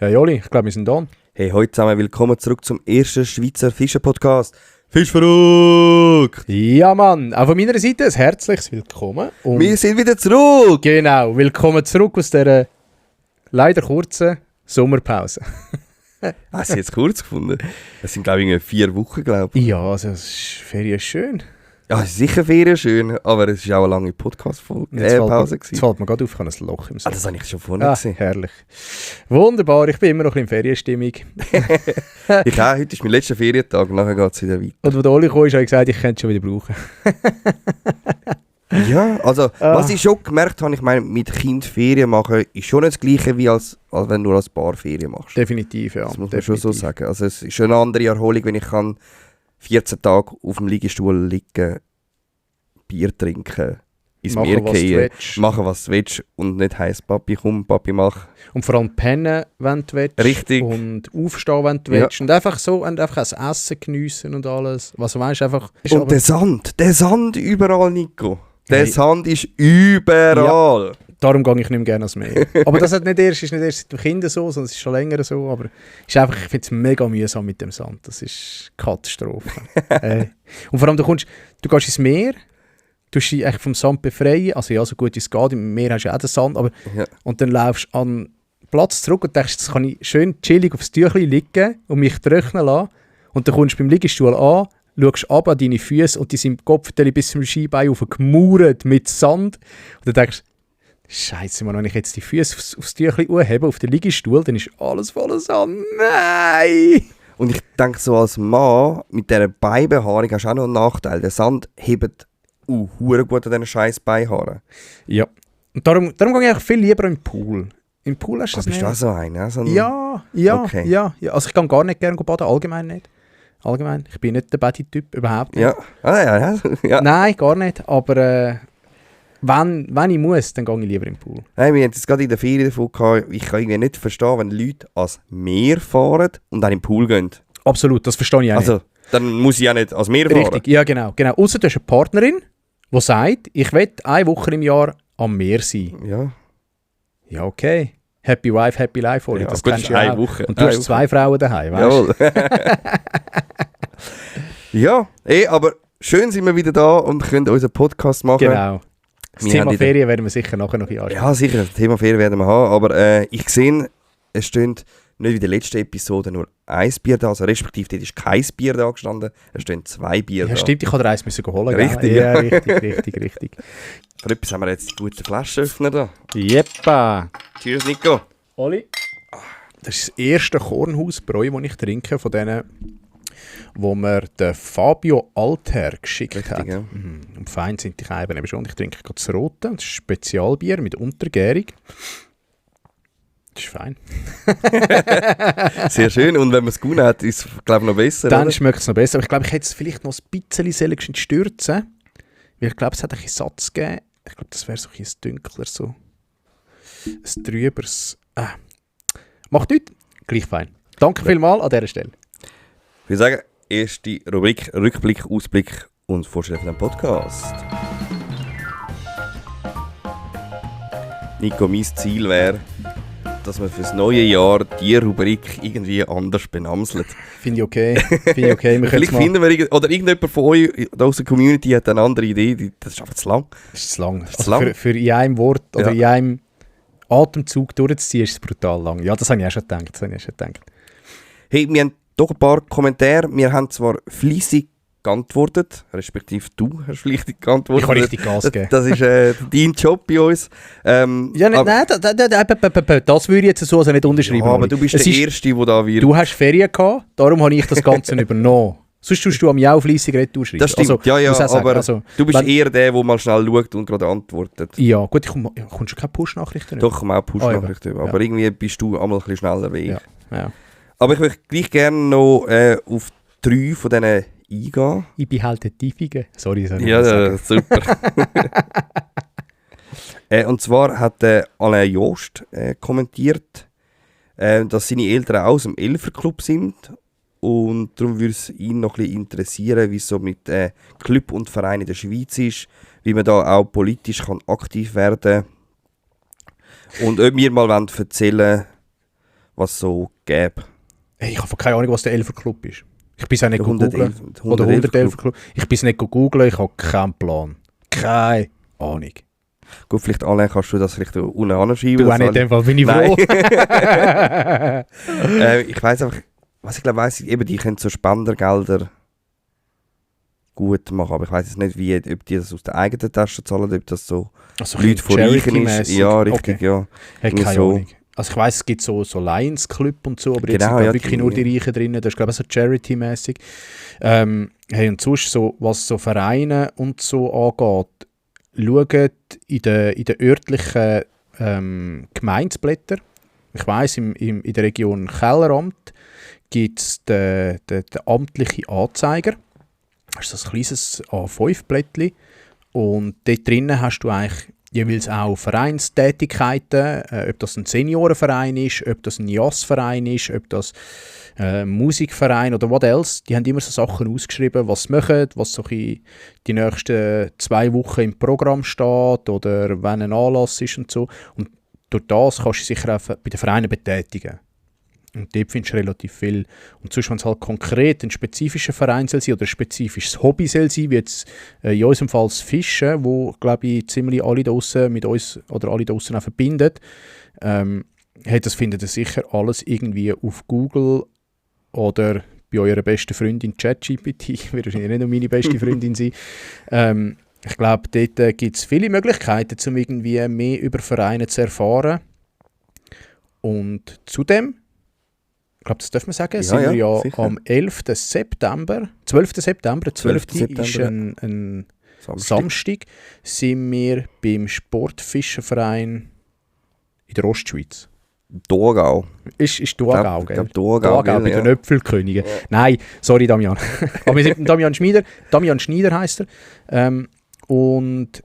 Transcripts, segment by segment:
Ja, Joli, ich glaube, wir sind da. Hey, heute zusammen willkommen zurück zum ersten Schweizer Fischer-Podcast. Fischverrückt! Ja, Mann, auch von meiner Seite ein herzliches Willkommen. Und Wir sind wieder zurück! genau, willkommen zurück aus dieser leider kurzen Sommerpause. Hast du jetzt kurz gefunden? Es sind, glaube ich, 4 Wochen, glaube ich. Ja, also Ferien ist schön. Ja, es ist sicher Ferien schön, aber es war auch eine lange Podcast-Pause. Jetzt gewesen. fällt mir gerade auf, ich habe ein Loch im Sinn. Das habe ich schon vorhin gesehen. Herrlich. Wunderbar, ich bin immer noch ein bisschen in Ferienstimmung. Ich auch, heute ist mein letzter Ferientag, nachher geht es wieder weiter. Und als der Oli kam, habe ich gesagt, ich könnte es schon wieder brauchen. Ja, also, was ich schon gemerkt habe, ich meine, mit Kind Ferien machen, ist schon nicht das Gleiche, wie als wenn du als Paar Ferien machst. Definitiv, ja. Das muss man schon so sagen. Also, es ist schon eine andere Erholung, wenn ich kann 14 Tage auf dem Liegestuhl liegen, Bier trinken, ins Meer gehen, machen, was du willst und nicht heisst, Papi, komm, Papi, mach. Und vor allem pennen, wenn du willst. Richtig. Und aufstehen, wenn du willst. Und einfach so, und einfach das Essen geniessen und alles. Was du weißt, einfach... Und der Sand überall, Nico. Der Sand ist überall. Ja. Darum gehe ich nicht mehr gerne ans Meer. Aber das ist nicht erst seit dem Kind so, sondern es ist schon länger so. Aber ist einfach, ich finde es mega mühsam mit dem Sand. Das ist Katastrophe. Und vor allem, du gehst ins Meer, du dich eigentlich vom Sand befreien. Also ja, so gut wie es geht. Im Meer hast du ja auch den Sand. Aber, und dann laufst du an den Platz zurück und denkst, jetzt kann ich schön chillig aufs Tüchlein liegen und mich trocknen lassen. Und dann kommst du beim Liegestuhl an, schaust ab an deine Füße und die sind Kopfteile bis zum Skibein gemauert mit Sand. Und dann denkst du, Scheiße, wenn ich jetzt die Füße aufs Tüchlein hebe, auf den Liegestuhl, dann ist alles voller Sand. Nein! Und ich denke, so als Mann, mit dieser Beibehaarung hast du auch noch einen Nachteil. Der Sand hebt hure gut an diesen scheiß Beihaaren. Ja. Und darum gehe ich auch viel lieber im Pool. Im Pool hast du das nicht. Bist du auch so einer? Okay. Ja. Also ich kann gar nicht gerne baden, allgemein nicht. Allgemein. Ich bin nicht der Badi-Typ, überhaupt nicht. Ja. Nein, gar nicht. Aber wenn ich muss, dann gehe ich lieber im Pool. Hey, wir hatten jetzt gerade in der Ferien davon gehabt, ich kann irgendwie nicht verstehen, wenn Leute ans Meer fahren und dann im Pool gehen. Absolut, das verstehe ich auch nicht. Also, dann muss ich auch nicht ans Meer fahren. Richtig, ja genau. Ausser du hast eine Partnerin, die sagt, ich will 1 Woche im Jahr am Meer sein. Ja. Ja, okay. Happy Wife, Happy Life, Oli. Ja, das gut, kennst du ja auch. Woche. Und du hast 2 Frauen daheim, weißt du? Ja, aber schön sind wir wieder da und können unseren Podcast machen. Genau. Das Thema Ferien werden wir sicher nachher noch anschauen. Ja, sicher, das Thema Ferien werden wir haben, aber ich sehe, es steht nicht wie in der letzten Episode nur 1 Bier da, also respektive dort ist kein Bier da gestanden, es stehen 2 Bier da. Ja, stimmt, ich habe 1 holen. Richtig, ja. Richtig. Für etwas haben wir jetzt die gute Flaschenöffner da. Jeppa. Cheers, Nico. Oli. Das ist das erste Kornhausbräu, das ich trinke, von denen, wo mir der Fabio Alter geschickt hat. Ja. Und fein sind die Scheiben eben schon. Ich trinke gerade das Rote, das ist Spezialbier mit Untergärung. Das ist fein. Sehr schön. Und wenn man es gut hat, ist es, glaube ich, noch besser. Dann schmeckt es noch besser. Aber ich glaube, ich hätte es vielleicht noch ein bisschen stürzen. Weil ich glaube, es hat einen Satz gegeben. Ich glaube, das wäre so ein dunkler, so ein trüberes. Macht nichts. Gleich fein. Danke vielmals an dieser Stelle. Ich würde sagen, erste Rubrik, Rückblick, Ausblick und Vorstellung von dem Podcast. Nico, mein Ziel wäre, dass man für das neue Jahr diese Rubrik irgendwie anders benamselt. Finde ich okay. Wir Vielleicht finden wir, oder irgendjemand von euch aus der Community hat eine andere Idee, das ist einfach zu lang. Das ist zu lang. Also für in einem Wort oder in einem Atemzug durchzuziehen, ist es brutal lang. Ja, das habe ich auch schon gedacht. Hey, wir haben doch ein paar Kommentare. Wir haben zwar fleissig geantwortet, respektive du hast fleissig geantwortet. Ich kann richtig Gas geben. Das ist dein Job bei uns. Das würde ich jetzt so also nicht unterschreiben. Ja, aber du bist der Erste, der da wird. Du hast Ferien gehabt, darum habe ich das Ganze übernommen. Sonst tust du am ja auch fleissig Retour schreiben. Das stimmt, also, aber du bist eher der, der mal schnell schaut und gerade antwortet. Ja, gut, kommst du keine Push-Nachrichten über? Doch, auch Push-Nachrichten über. Aber irgendwie bist du einmal ein bisschen schneller wie ich. Ja. Aber ich möchte gleich gerne noch auf 3 von diesen eingehen. Ich bin halt der Tiefige. Sorry. Ja, super. Und zwar hat Alain Jost kommentiert, dass seine Eltern auch aus dem Elferclub sind. Und darum würde es ihn noch ein bisschen interessieren, wie es so mit Club und Verein in der Schweiz ist, wie man da auch politisch aktiv werden kann. Und ob wir mal erzählen was so gäbe. Hey, ich habe keine Ahnung, was der Elferclub ist. Ich bin es auch nicht Der googeln. Oder 111 Club. Ich bin es nicht googeln, ich habe keinen Plan. Keine Ahnung. Gut, vielleicht alle kannst du das vielleicht unten anschreiben. Du auch nicht, in dem Fall bin ich froh. Ich weiss einfach, was ich glaube, eben, die können so Spendergelder gut machen, aber ich weiss jetzt nicht, wie, ob die das aus der eigenen Tasche zahlen, ob das so Also Leute von Reichen ist. Ja, richtig, okay. ja. Hey, keine so. Ahnung. Also ich weiss, es gibt so Lions Club und so, aber jetzt Genau, sind ja, wirklich nur die Reichen drin. Das ist glaube ich so Charity-mäßig. Hey, und sonst, so, was so Vereine und so angeht, schaut in den örtlichen Gemeindeblättern. Ich weiss, in der Region Kelleramt gibt es den amtlichen Anzeiger. Das ist ein kleines A5-Blättchen. Und dort drinnen hast du eigentlich jeweils auch Vereinstätigkeiten, ob das ein Seniorenverein ist, ob das ein Jazzverein ist, ob das Musikverein oder was else. Die haben immer so Sachen ausgeschrieben, was sie machen, was so die nächsten 2 Wochen im Programm steht oder wenn ein Anlass ist und so. Und durch das kannst du dich sicher auch bei den Vereinen betätigen. Und dort findest du relativ viel. Und sonst, wenn es halt konkret ein spezifischer Verein soll sein oder ein spezifisches Hobby soll sein, wie jetzt in unserem Fall das Fischen, wo, glaube ich, ziemlich alle draussen mit uns oder alle draussen auch verbindet, das findet ihr sicher alles irgendwie auf Google oder bei eurer besten Freundin ChatGPT, wird wahrscheinlich nicht nur meine beste Freundin sein. Ich glaube, dort gibt es viele Möglichkeiten, um irgendwie mehr über Vereine zu erfahren. Und zudem, ich glaube, das dürfen wir sagen, sind wir ja sicher. Am 12. September ist ein Samstag, sind wir beim Sportfischerverein in der Ostschweiz. Thurgau. Ist Thurgau, gell? Thurgau bei den Äpfelkönigen. Ja. Nein, sorry Damian. Aber wir sind mit Damian Schmieder. Damian Schneider heisst er. Und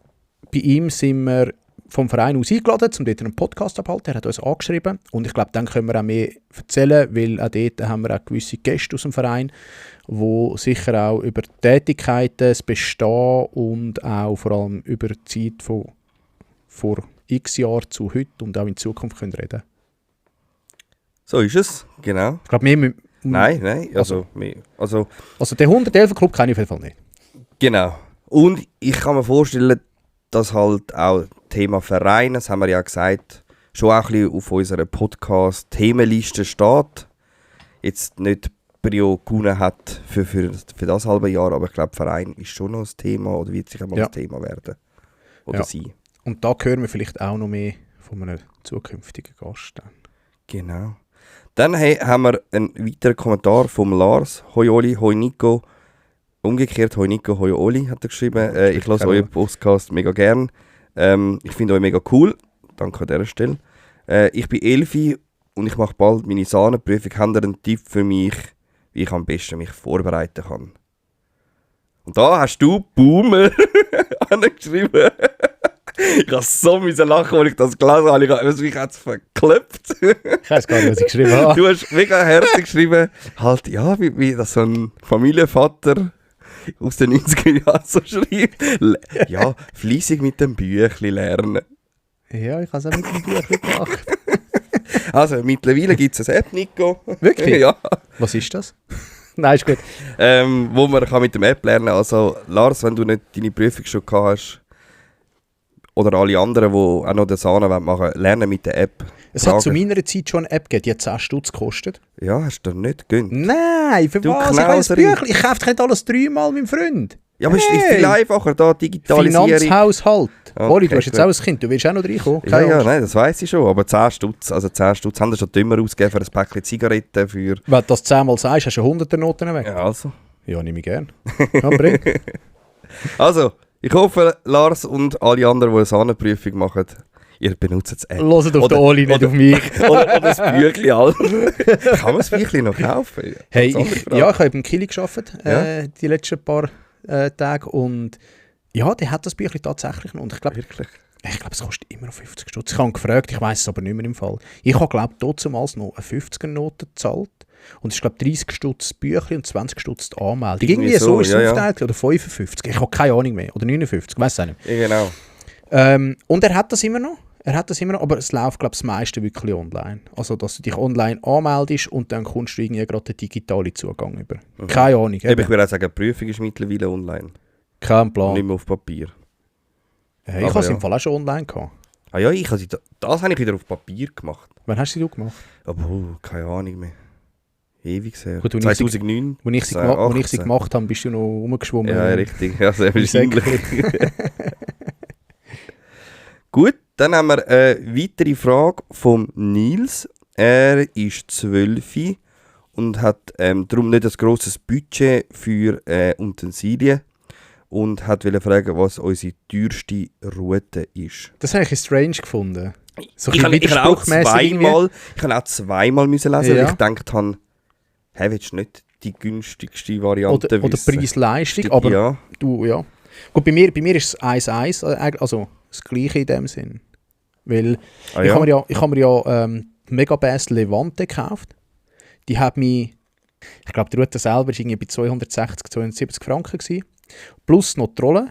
bei ihm sind wir vom Verein aus eingeladen, um dort einen Podcast abzuhalten. Er hat uns angeschrieben. Und ich glaube, dann können wir auch mehr erzählen, weil auch dort haben wir auch gewisse Gäste aus dem Verein, die sicher auch über die Tätigkeiten, das Bestehen und auch vor allem über die Zeit von vor x Jahren zu heute und auch in Zukunft können reden. So ist es, genau. Ich glaube, wir Nein, also den 111 Club kenne ich auf jeden Fall nicht. Genau. Und ich kann mir vorstellen, dass halt auch Thema Verein, das haben wir ja gesagt, schon auch ein bisschen auf unserer Podcast-Themenliste steht. Jetzt nicht Prio gewonnen hat für das halbe Jahr, aber ich glaube, Verein ist schon noch ein Thema oder wird sicher mal ein Thema werden. Oder sein. Und da hören wir vielleicht auch noch mehr von einem zukünftigen Gast. Genau. Dann haben wir einen weiteren Kommentar vom Lars. Hoi Oli, hoi Nico. Umgekehrt, hoi Nico, hoi Oli, hat er geschrieben. Ich höre euren Podcast mega gern. Ich finde euch mega cool. Danke an dieser Stelle. Ich bin 11 und ich mache bald meine Sahnenprüfung. Habt ihr einen Tipp für mich, wie ich am besten mich vorbereiten kann? Und da hast du Boomer angeschrieben. Ich habe so lachen, als ich das gelesen habe. Ich habe es verklopft. Ich weiß gar nicht, was ich geschrieben habe. Du hast mega herzlich geschrieben, halt, ja, wie das so ein Familienvater aus den 90er Jahren so schreibt. Ja, fleissig mit dem Büchlein lernen. Ja, ich habe es auch mit dem Büchlein gemacht. Also, mittlerweile gibt es eine App, Nico. Wirklich? Ja. Was ist das? Nein, ist gut. Wo man kann mit dem App lernen kann. Also, Lars, wenn du nicht deine Prüfung schon gehabt hast, oder alle anderen, die auch noch den Sahne machen wollen, lernen mit der App. Es hat zu meiner Zeit schon eine App gegeben, die hat 10 Stutz gekostet. Ja, hast du nicht gegönnt? Nein, für du was? Ich weiss Büchlein. Ich kaufe nicht alles 3-mal, mein Freund. Ja, aber es ist viel einfacher, da Digitalisierung. Finanzhaushalt. Okay, Oli, du hast jetzt auch ein Kind, du willst auch noch reinkommen. Ja, nein, das weiss ich schon, aber 10 Stutz haben wir schon dümmer ausgegeben für ein Päckchen Zigaretten. Wenn du das 10-mal sagst, hast du 100er Noten weg. Ja, also. Ja, nehme ich gern. Ja, bring. Also, ich hoffe, Lars und alle anderen, die eine Sahnenprüfung machen, ihr benutzt das App. Hört auf den Oli, nicht auf mich. oder das Büchlein. Kann man das Büchlein noch kaufen? Hey, ich habe im Kili gearbeitet, die letzten paar Tage. Und ja, der hat das Büchlein tatsächlich noch. Und ich glaube, es kostet immer noch 50 Stutz. Ich habe ihn gefragt, ich weiss es aber nicht mehr im Fall. Ich habe, glaube ich, damals noch eine 50er-Note gezahlt. Und es ist, glaube ich, 30 Stutz das Büchlein und 20 Stutz die Anmeldung. Irgendwie so ist es aufgeteilt. Oder 55. Ich habe keine Ahnung mehr. Oder 59, ich weiss es nicht. Ja, genau. Und er hat das immer noch. er hat das immer noch, aber es läuft, glaube ich, das meiste wirklich online. Also, dass du dich online anmeldest und dann kommst du irgendwie gerade den digitalen Zugang über. Keine Ahnung. Ich würde auch sagen, die Prüfung ist mittlerweile online. Kein Plan. Nicht mehr auf Papier. Ich habe es im Fall auch schon online gehabt. Ah ja, das habe ich wieder auf Papier gemacht. Wann hast du gemacht? Aber keine Ahnung mehr. Ewig her. Gut, 2009. Als ich sie gemacht habe, bist du noch rumgeschwommen. Ja, richtig. Ja, sehr wahrscheinlich. Gut, dann haben wir eine weitere Frage vom Nils. Er ist 12 und hat darum nicht ein grosses Budget für Utensilien und hat fragen, was unsere teuerste Route ist. Das habe ich strange gefunden. So Ich habe auch zweimal müssen lesen, weil ich gedacht habe, willst du nicht die günstigste Variante oder Preis-Leistung, aber ja. Ja. Gut, bei mir ist es 1-1, also das Gleiche in dem Sinn. Weil ich habe mir ja Megabass Levante gekauft. Die hat mich, ich glaube, die Route selber war irgendwie bei 260, 270 Franken gewesen. Plus noch die Rolle.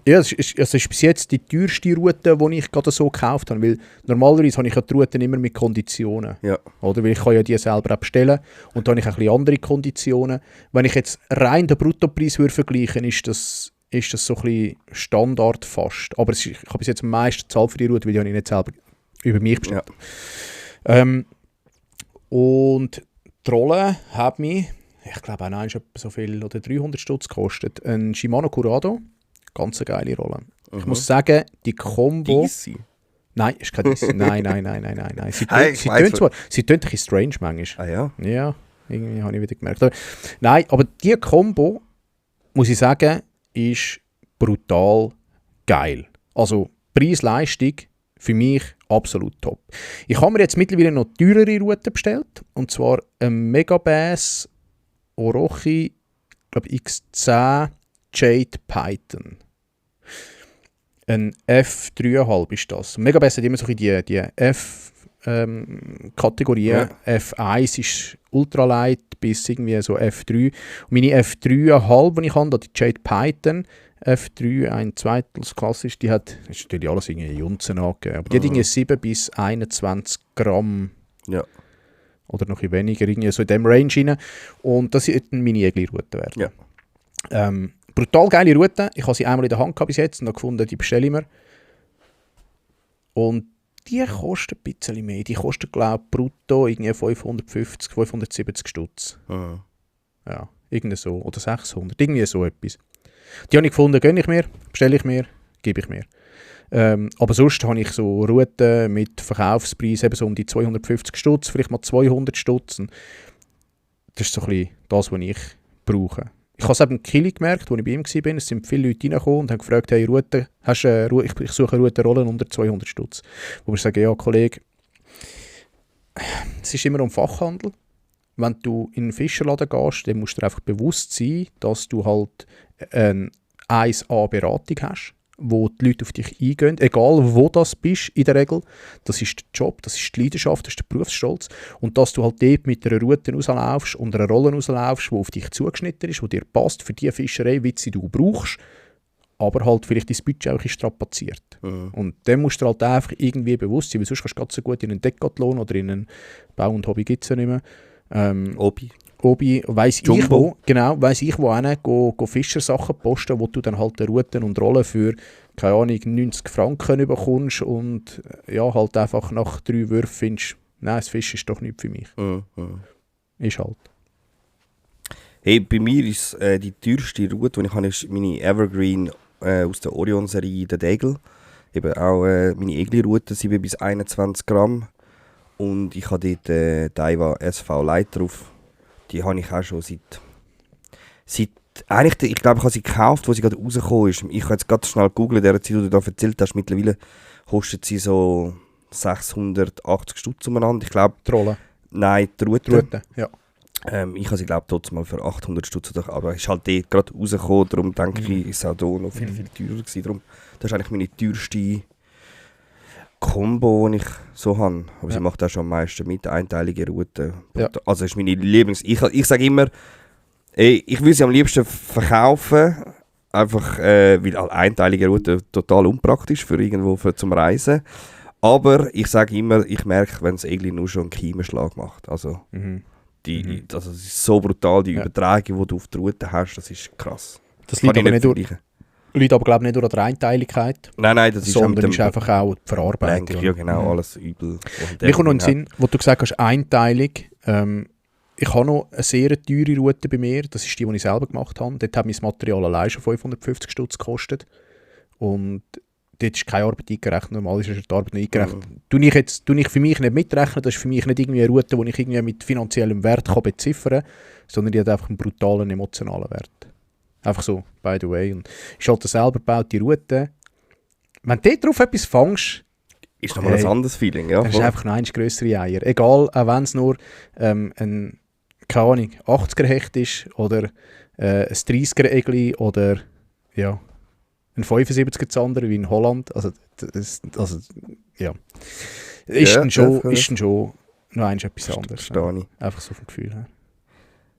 Ja, es ist bis jetzt die teuerste Route, die ich gerade so gekauft habe. Weil normalerweise habe ich ja die Routen immer mit Konditionen. Ja. Oder? Weil ich kann ja die selber auch bestellen. Und da habe ich ein bisschen andere Konditionen. Wenn ich jetzt rein den Bruttopreis vergleichen würde, ist das so ein bisschen Standard fast. Aber ich habe bis jetzt am meisten Zahl für die Route, weil die habe ich nicht selber über mich bestellt. Ja. Und die Rolle hat mich, ich glaube auch nein, ist etwa so viel oder 300 Stutz gekostet. Ein Shimano Curado, ganz eine geile Rolle. Ich muss sagen, die Kombo... DC? Nein, ist keine DC. Nein. Sie tönt ein bisschen strange manchmal. Ah ja? Ja, irgendwie habe ich wieder gemerkt. Aber die Kombo, muss ich sagen, ist brutal geil. Also Preis-Leistung für mich absolut top. Ich habe mir jetzt mittlerweile noch teurere Routen bestellt. Und zwar ein Megabass Orochi, glaube X10 Jade Python. Ein F3,5 ist das. Megabass hat immer so die F-Kategorie. Ja. F1 ist ultralight bis irgendwie so F3. Und meine F3,5, die ich habe, die Jade Python, F3, ein Zweitels klassisch, die hat, das ist natürlich alles irgendwie Junzen angegeben, aber die hat irgendwie 7 bis 21 Gramm. Ja. Oder noch ein weniger, irgendwie so in dem Range rein. Und das wird meine Egli-Route werden. Ja. Brutal geile Route. Ich habe sie einmal in der Hand gehabt bis jetzt und habe gefunden, die bestelle ich mir. Und die kosten ein bisschen mehr. Die kosten, glaube ich, brutto irgendwie 550, 570 Stutz. Ja, irgendwie so. Oder 600, irgendwie so etwas. Die habe ich gefunden, gönne ich mir, bestelle ich mir, gebe ich mir. Aber sonst habe ich so Routen mit Verkaufspreis eben so um die 250 Stutz, vielleicht mal 200 Stutz. Das ist so ein bisschen das, was ich brauche. Ich habe es eben in Kili gemerkt, als ich bei ihm war. Es sind viele Leute reingekommen und haben gefragt, hey, Route, ich suche Routenrollen unter 200 Stutz. Wo wir sagen, ja, Kollege, es ist immer um Fachhandel. Wenn du in einen Fischerladen gehst, dann musst du dir einfach bewusst sein, dass du halt eine 1A-Beratung hast, wo die Leute auf dich eingehen, egal wo das bist in der Regel. Das ist der Job, das ist die Leidenschaft, das ist der Berufsstolz. Und dass du halt dort mit einer Route rauslaufst und einer Rolle rauslaufst, die auf dich zugeschnitten ist, die dir passt für die Fischerei, wie sie du brauchst, aber halt vielleicht dein Budget auch strapaziert. Und dem musst du halt einfach irgendwie bewusst sein, weil sonst kannst du ganz so gut in einen Decathlon oder in einen Bau und Hobby gibt es ja nicht mehr. Obi, weiss ich wo hin, go Fischersachen posten, wo du dann halt Routen und Rollen für, keine Ahnung, 90 Franken bekommst und ja, halt einfach nach 3 Würfen findest, nein, das Fisch ist doch nicht für mich. Ist halt. Hey, bei mir ist die teuerste Route, die ich habe, ist meine Evergreen aus der Orion-Serie, der Degel. Eben auch meine Egli-Route, 7 bis 21 Gramm. Und ich habe dort Daiwa SV Light drauf. Die habe ich auch schon seit eigentlich, ich glaube, ich habe sie gekauft, wo sie gerade rausgekommen ist. Ich habe jetzt gerade schnell gegoogelt, in der Zeit, die du da erzählt hast. Mittlerweile kostet sie so 680 Stutz umeinander. Ich glaube... Die Rolle? Nein, die Route. Ja. Ich habe sie, glaube ich, trotzdem mal für 800 Stutz, aber es ist halt dort gerade rausgekommen. Darum denke ich, ist es auch hier noch viel, viel teurer gewesen. Darum, das ist eigentlich meine teuerste Kombo, die ich so habe. Aber sie macht auch schon am meisten mit, einteilige Route. Ja. Also ist meine Ich sage immer, ich will sie am liebsten verkaufen, einfach weil einteilige Route total unpraktisch für irgendwo zum Reisen. Aber ich sage immer, ich merke, wenn das Egli nur schon einen Kiemenschlag macht. Also, also es ist so brutal, die Übertragung, die du auf der Route hast, das ist krass. Das liegt aber glaube ich nicht durch die Einteiligkeit. Nein, das ist sondern ist einfach auch die Verarbeitung. Ja, genau, alles übel. Mir kommt noch in den Sinn, wo du gesagt hast, Einteilung. Ich habe noch eine sehr teure Route bei mir, das ist die ich selber gemacht habe. Dort hat mein Material allein schon 550 Stutz gekostet. Und dort ist keine Arbeit eingerechnet, normal ist die Arbeit nicht eingerechnet. Tue ich für mich nicht mitrechnen, das ist für mich nicht irgendwie eine Route, die ich irgendwie mit finanziellem Wert beziffern kann, sondern die hat einfach einen brutalen emotionalen Wert. Einfach so, by the way. Und ich habe selber gebaut, die Route. Wenn du dort drauf etwas fängst, ist nochmal ein anderes Feeling, ja. Das ist einfach noch eins grössere Eier. Egal, auch wenn es nur ein, keine Ahnung, 80er Hecht ist oder ein 30er Egli oder ja, ein 75er Zander wie in Holland. Also ja. Ist dann schon noch eins etwas anderes. Verstehe ich. Einfach so vom Gefühl her.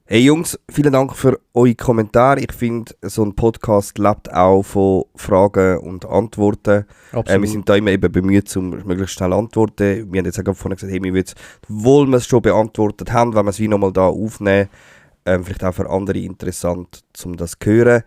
Hey Jungs, vielen Dank für eure Kommentare. Ich finde, so ein Podcast lebt auch von Fragen und Antworten. Wir sind da immer eben bemüht, um möglichst schnell Antworten. Wir haben jetzt auch vorhin gesagt, hey, wir würden, obwohl wir es schon beantwortet haben, wenn wir es wie nochmal da aufnehmen, vielleicht auch für andere interessant, um das zu hören.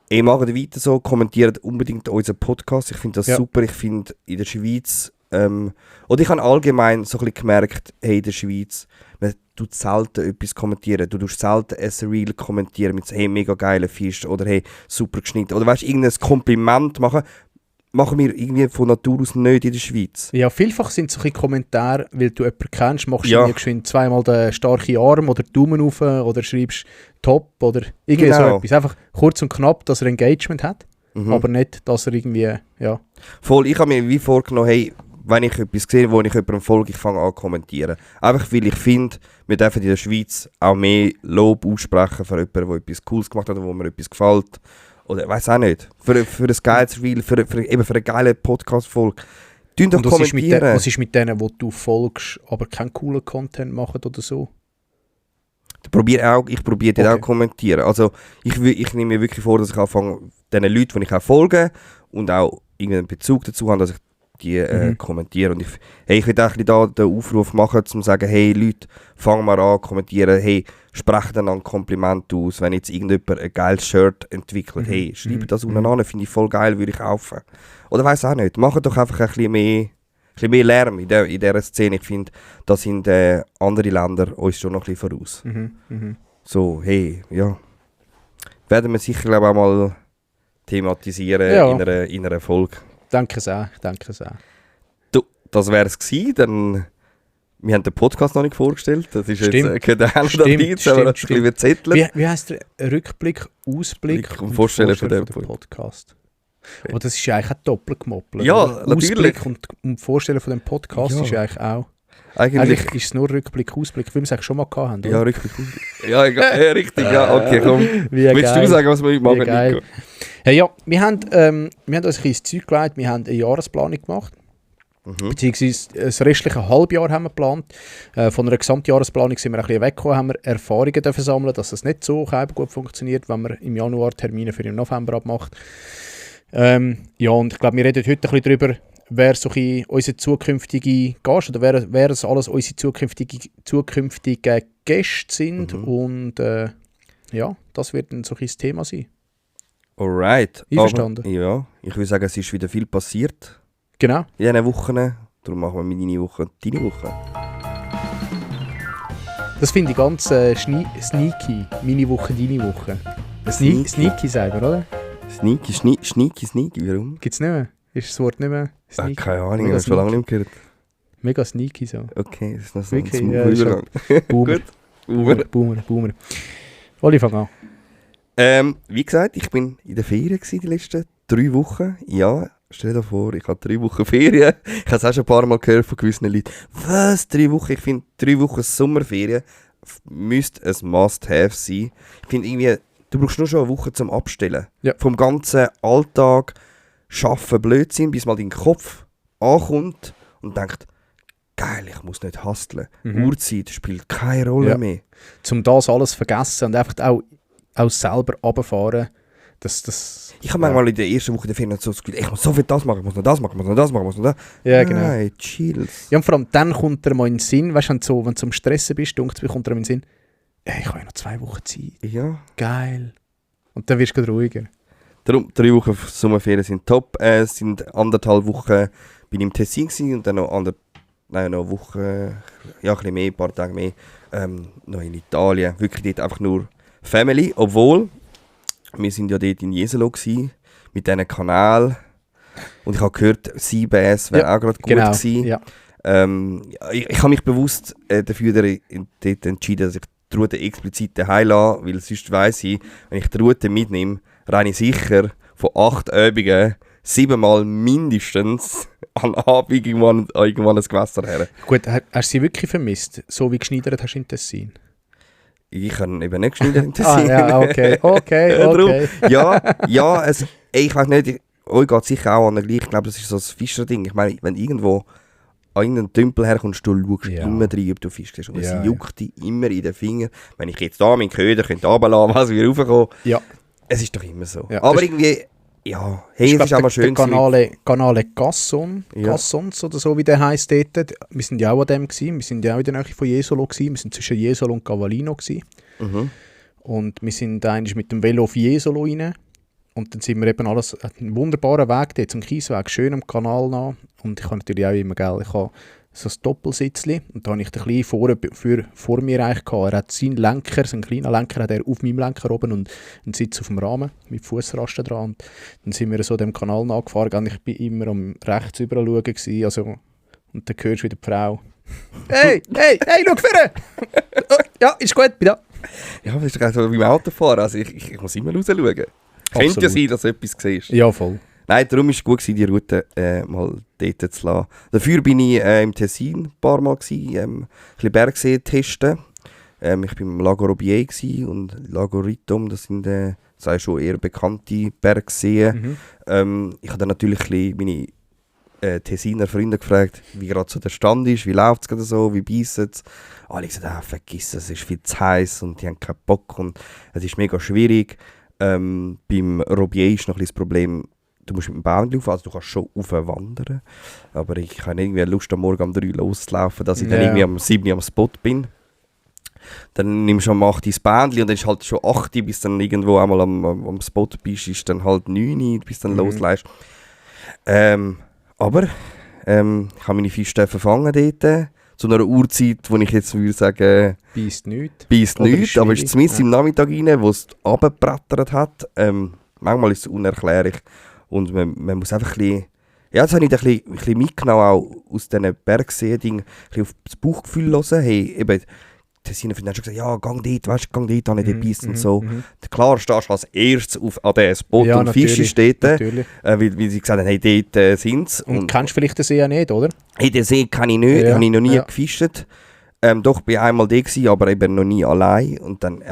Hey, macht weiter so, kommentiert unbedingt unseren Podcast. Ich finde das super. Ich finde in der Schweiz, oder ich habe allgemein so ein bisschen gemerkt, hey, in der Schweiz, man tut selten etwas kommentieren. Du tust selten ein Reel kommentieren mit hey, mega geiler Fisch oder hey, super geschnitten. Oder weißt du, irgendein Kompliment machen wir irgendwie von Natur aus nicht in der Schweiz. Ja, vielfach sind solche Kommentare, weil du jemanden kennst, machst du geschwind zweimal den starken Arm oder Daumen rauf oder schreibst top oder irgendwie so etwas. Einfach kurz und knapp, dass er Engagement hat, aber nicht, dass er irgendwie, ja. Voll, ich habe mir wie vorgenommen, hey, wenn ich etwas sehe, wo ich jemandem folge, ich fange an zu kommentieren. Einfach weil ich finde, wir dürfen in der Schweiz auch mehr Lob aussprechen für jemanden, der etwas Cooles gemacht hat oder wo mir etwas gefällt. Oder ich weiß auch nicht. Für ein geiles Reel, für eine geile Podcast-Folge. Tun doch kommentieren. Was ist mit denen, wo du folgst, aber keinen coolen Content machen oder so? Ich probiere den auch kommentieren. Also ich nehme mir wirklich vor, dass ich anfange, den Leuten, die ich auch folge und auch irgendeinen Bezug dazu habe, dass ich die kommentieren. Und ich will auch da den Aufruf machen, um zu sagen, hey Leute, fangen mal an, kommentieren, hey, sprecht dann ein Kompliment aus, wenn jetzt irgendjemand ein geiles Shirt entwickelt, hey, schreibt das unten an, finde ich voll geil, würde ich kaufen. Oder weiss auch nicht, macht doch einfach ein bisschen mehr Lärm in dieser Szene. Ich finde, da sind andere Länder uns schon noch ein bisschen voraus. So, hey, ja. Werden wir sicher, glaube ich, auch mal thematisieren in einer Folge. Danke sehr. Du, das wäre es gewesen, dann... Wir haben den Podcast noch nicht vorgestellt, das ist stimmt. Jetzt keine Notiz, aber ein bisschen zetteln. Wie heisst der? Rückblick, Ausblick und Vorstellen von dem Podcast. Aber das ist ja eigentlich auch doppelt gemoppelt. Ja, oder? natürlich. Ausblick und Vorstellen von dem Podcast ist ja eigentlich auch... Eigentlich ist es nur Rückblick, Ausblick, wie wir es eigentlich schon mal gehabt haben. Ja, Rückblick, Ausblick. Ja, richtig, ja, okay, komm. Willst du sagen, was wir heute machen, Nico? Hey, ja, wir haben uns ein bisschen ins Zeug gelegt, wir haben eine Jahresplanung gemacht. Beziehungsweise das restliche Halbjahr haben wir geplant. Von einer Gesamtjahresplanung sind wir ein bisschen weggekommen, haben wir Erfahrungen dürfen sammeln, dass es nicht so gut funktioniert, wenn man im Januar Termine für den November abmacht. Ja, und ich glaube, wir reden heute ein bisschen darüber, wer so unsere zukünftige Gast oder wer es alles unsere zukünftigen Gäste sind. Und ja, das wird dann so ein das Thema sein. Alright. Einverstanden? Ja, ich würde sagen, es ist wieder viel passiert. Genau. In diesen Wochen. Darum machen wir meine Woche und deine Woche. Das finde ich ganz sneaky. Meine Woche, deine Woche. Sneaky sagen wir, oder? Sneaky, warum? Gibt es nicht mehr? Ist das Wort nicht mehr sneaky? Keine Ahnung, ich habe es schon lange nicht gehört. Mega sneaky so. Okay, das ist noch so ein Übergang. Boomer. Oli, fang an. Wie gesagt, ich bin in der Ferien die letzten 3 Wochen. Ja, stell dir vor, ich habe 3 Wochen Ferien. Ich habe es auch schon ein paar Mal gehört von gewissen Leuten. Was? 3 Wochen? Ich finde, 3 Wochen Sommerferien müsste ein Must-Have sein. Ich finde irgendwie, du brauchst nur schon eine Woche zum Abstellen. Ja. Vom ganzen Alltag, Schaffen, Blödsinn, bis mal dein Kopf ankommt und denkt, geil, ich muss nicht hustlen. Uhrzeit spielt keine Rolle mehr. Um das alles zu vergessen und einfach auch selber runterfahren, Ich habe manchmal in der ersten Woche der Ferien so das Gefühl, ich muss so viel das machen, ich muss noch das machen, ich muss noch das machen, ich muss noch das. Ja, genau. Nein, chills. Ja, und vor allem dann kommt dir mal in den Sinn, weißt du, wenn du am Stressen bist, kommt dir in den Sinn, ich habe ja noch 2 Wochen Zeit. Ja. Geil. Und dann wirst du ruhiger. Darum, 3 Wochen Sommerferien sind top. Es sind 1,5 Wochen bin ich im Tessin gewesen und dann noch eine Woche, ja ein bisschen mehr, ein paar Tage mehr, noch in Italien. Wirklich dort einfach nur Family, obwohl wir sind ja dort in Jesolo gewesen, mit diesen Kanal und ich habe gehört, CBS wäre auch gerade gut gewesen. Ja. Ich habe mich bewusst dafür dort entschieden, dass ich die Route explizit daheim lasse, weil sonst weiss ich, wenn ich die Route mitnehme, renne ich sicher von 8 Übungen 7 Mal mindestens an Abend irgendwann ein Gewässer her. Gut, hast du sie wirklich vermisst, so wie geschneidert hast in Tessin? Ich habe eben nicht geschneidert in Tessin. Okay. Ja, ich weiß nicht, euch geht sicher auch an der gleichen. Ich glaube, das ist so ein Fischerding. Ich meine, wenn irgendwo an irgendeinen Tümpel herkommst, du schaust immer rein, ob du Fisch siehst. Und es juckt dich immer in den Finger. Wenn ich jetzt da meinen Köder runterlassen was wieder raufkommen. Ja. Es ist doch immer so. Ja, aber irgendwie, ja, hey, es ist auch mal schön. Canale Cassons oder so, wie der heisst dort. Wir sind ja auch an dem gewesen. Wir sind ja auch in der Nähe von Jesolo gewesen. Wir sind zwischen Jesolo und Cavallino gewesen. Mhm. Und wir sind eigentlich mit dem Velo auf Jesolo rein. Und dann sind wir eben alles, einen wunderbaren Weg dort, zum Kiesweg, schön am Kanal nach. Und ich habe natürlich auch immer, ich habe so ein Doppelsitzli und da habe ich den kleinen vor mir eigentlich gehabt. Er hat seinen Lenker, so einen kleinen Lenker, hat er auf meinem Lenker oben und einen Sitz auf dem Rahmen mit Fußrasten dran. Und dann sind wir so dem Kanal nachgefahren und ich war immer am rechts überall schauen gewesen, also, und dann hörst du wieder die Frau. Hey, schau vorne! Ja, ist gut, bin da. Ja, das ist gerade so wie beim Autofahren, also ich muss immer raus schauen. Könnte ja sein, dass du etwas siehst. Ja, voll. Nein, darum war es gut, die Route mal dort zu lassen. Dafür bin ich im Tessin ein paar Mal, ein bisschen Bergsee testen. Ich war im Lago Robier und Lago Ritom, das sind schon eher bekannte Bergseen. Mhm. Ich habe dann natürlich ein bisschen meine Tessiner Freunde gefragt, wie gerade so der Stand ist, wie läuft es gerade so, wie beisst es. Alle gesagt, vergiss es ist viel zu heiß und die haben keinen Bock und es ist mega schwierig. Beim Robier ist noch ein bisschen das Problem, du musst mit dem Baum laufen, also du kannst schon wandern, aber ich habe irgendwie Lust, am Morgen um 3 loszulaufen, dass ich dann irgendwie am 7 am Spot bin. Dann nimmst du am 8 das Bändchen und dann ist halt schon 8, bis dann irgendwo einmal am Spot bist, ist dann halt 9, bis dann loslässt. Aber ich habe meine Fische fangen dort, zu einer Uhrzeit, wo ich jetzt würde sagen... Beisst nichts. Aber es ist zumindest im Nachmittag rein, wo es runtergebrettert hat. Manchmal ist es unerklärlich. Und man muss einfach ein bisschen... Ja, das habe ich ein bisschen mitgenommen, auch aus diesen Bergseen-Dingen, ein bisschen auf das Bauchgefühl hören. Hey, eben, Tessiner haben schon gesagt, ja, gang dort, weißt du, gang dort, habe ich den Biss und so. Klar stehst du als erstes an diesem Spot und Fisch dort, weil sie gesagt haben, hey, dort sind sie. Und kennst du vielleicht den See ja nicht, oder? Hey, den See kenne ich nicht, habe ich noch nie gefischt. Doch, bin einmal da gewesen, aber eben noch nie allein. Und dann,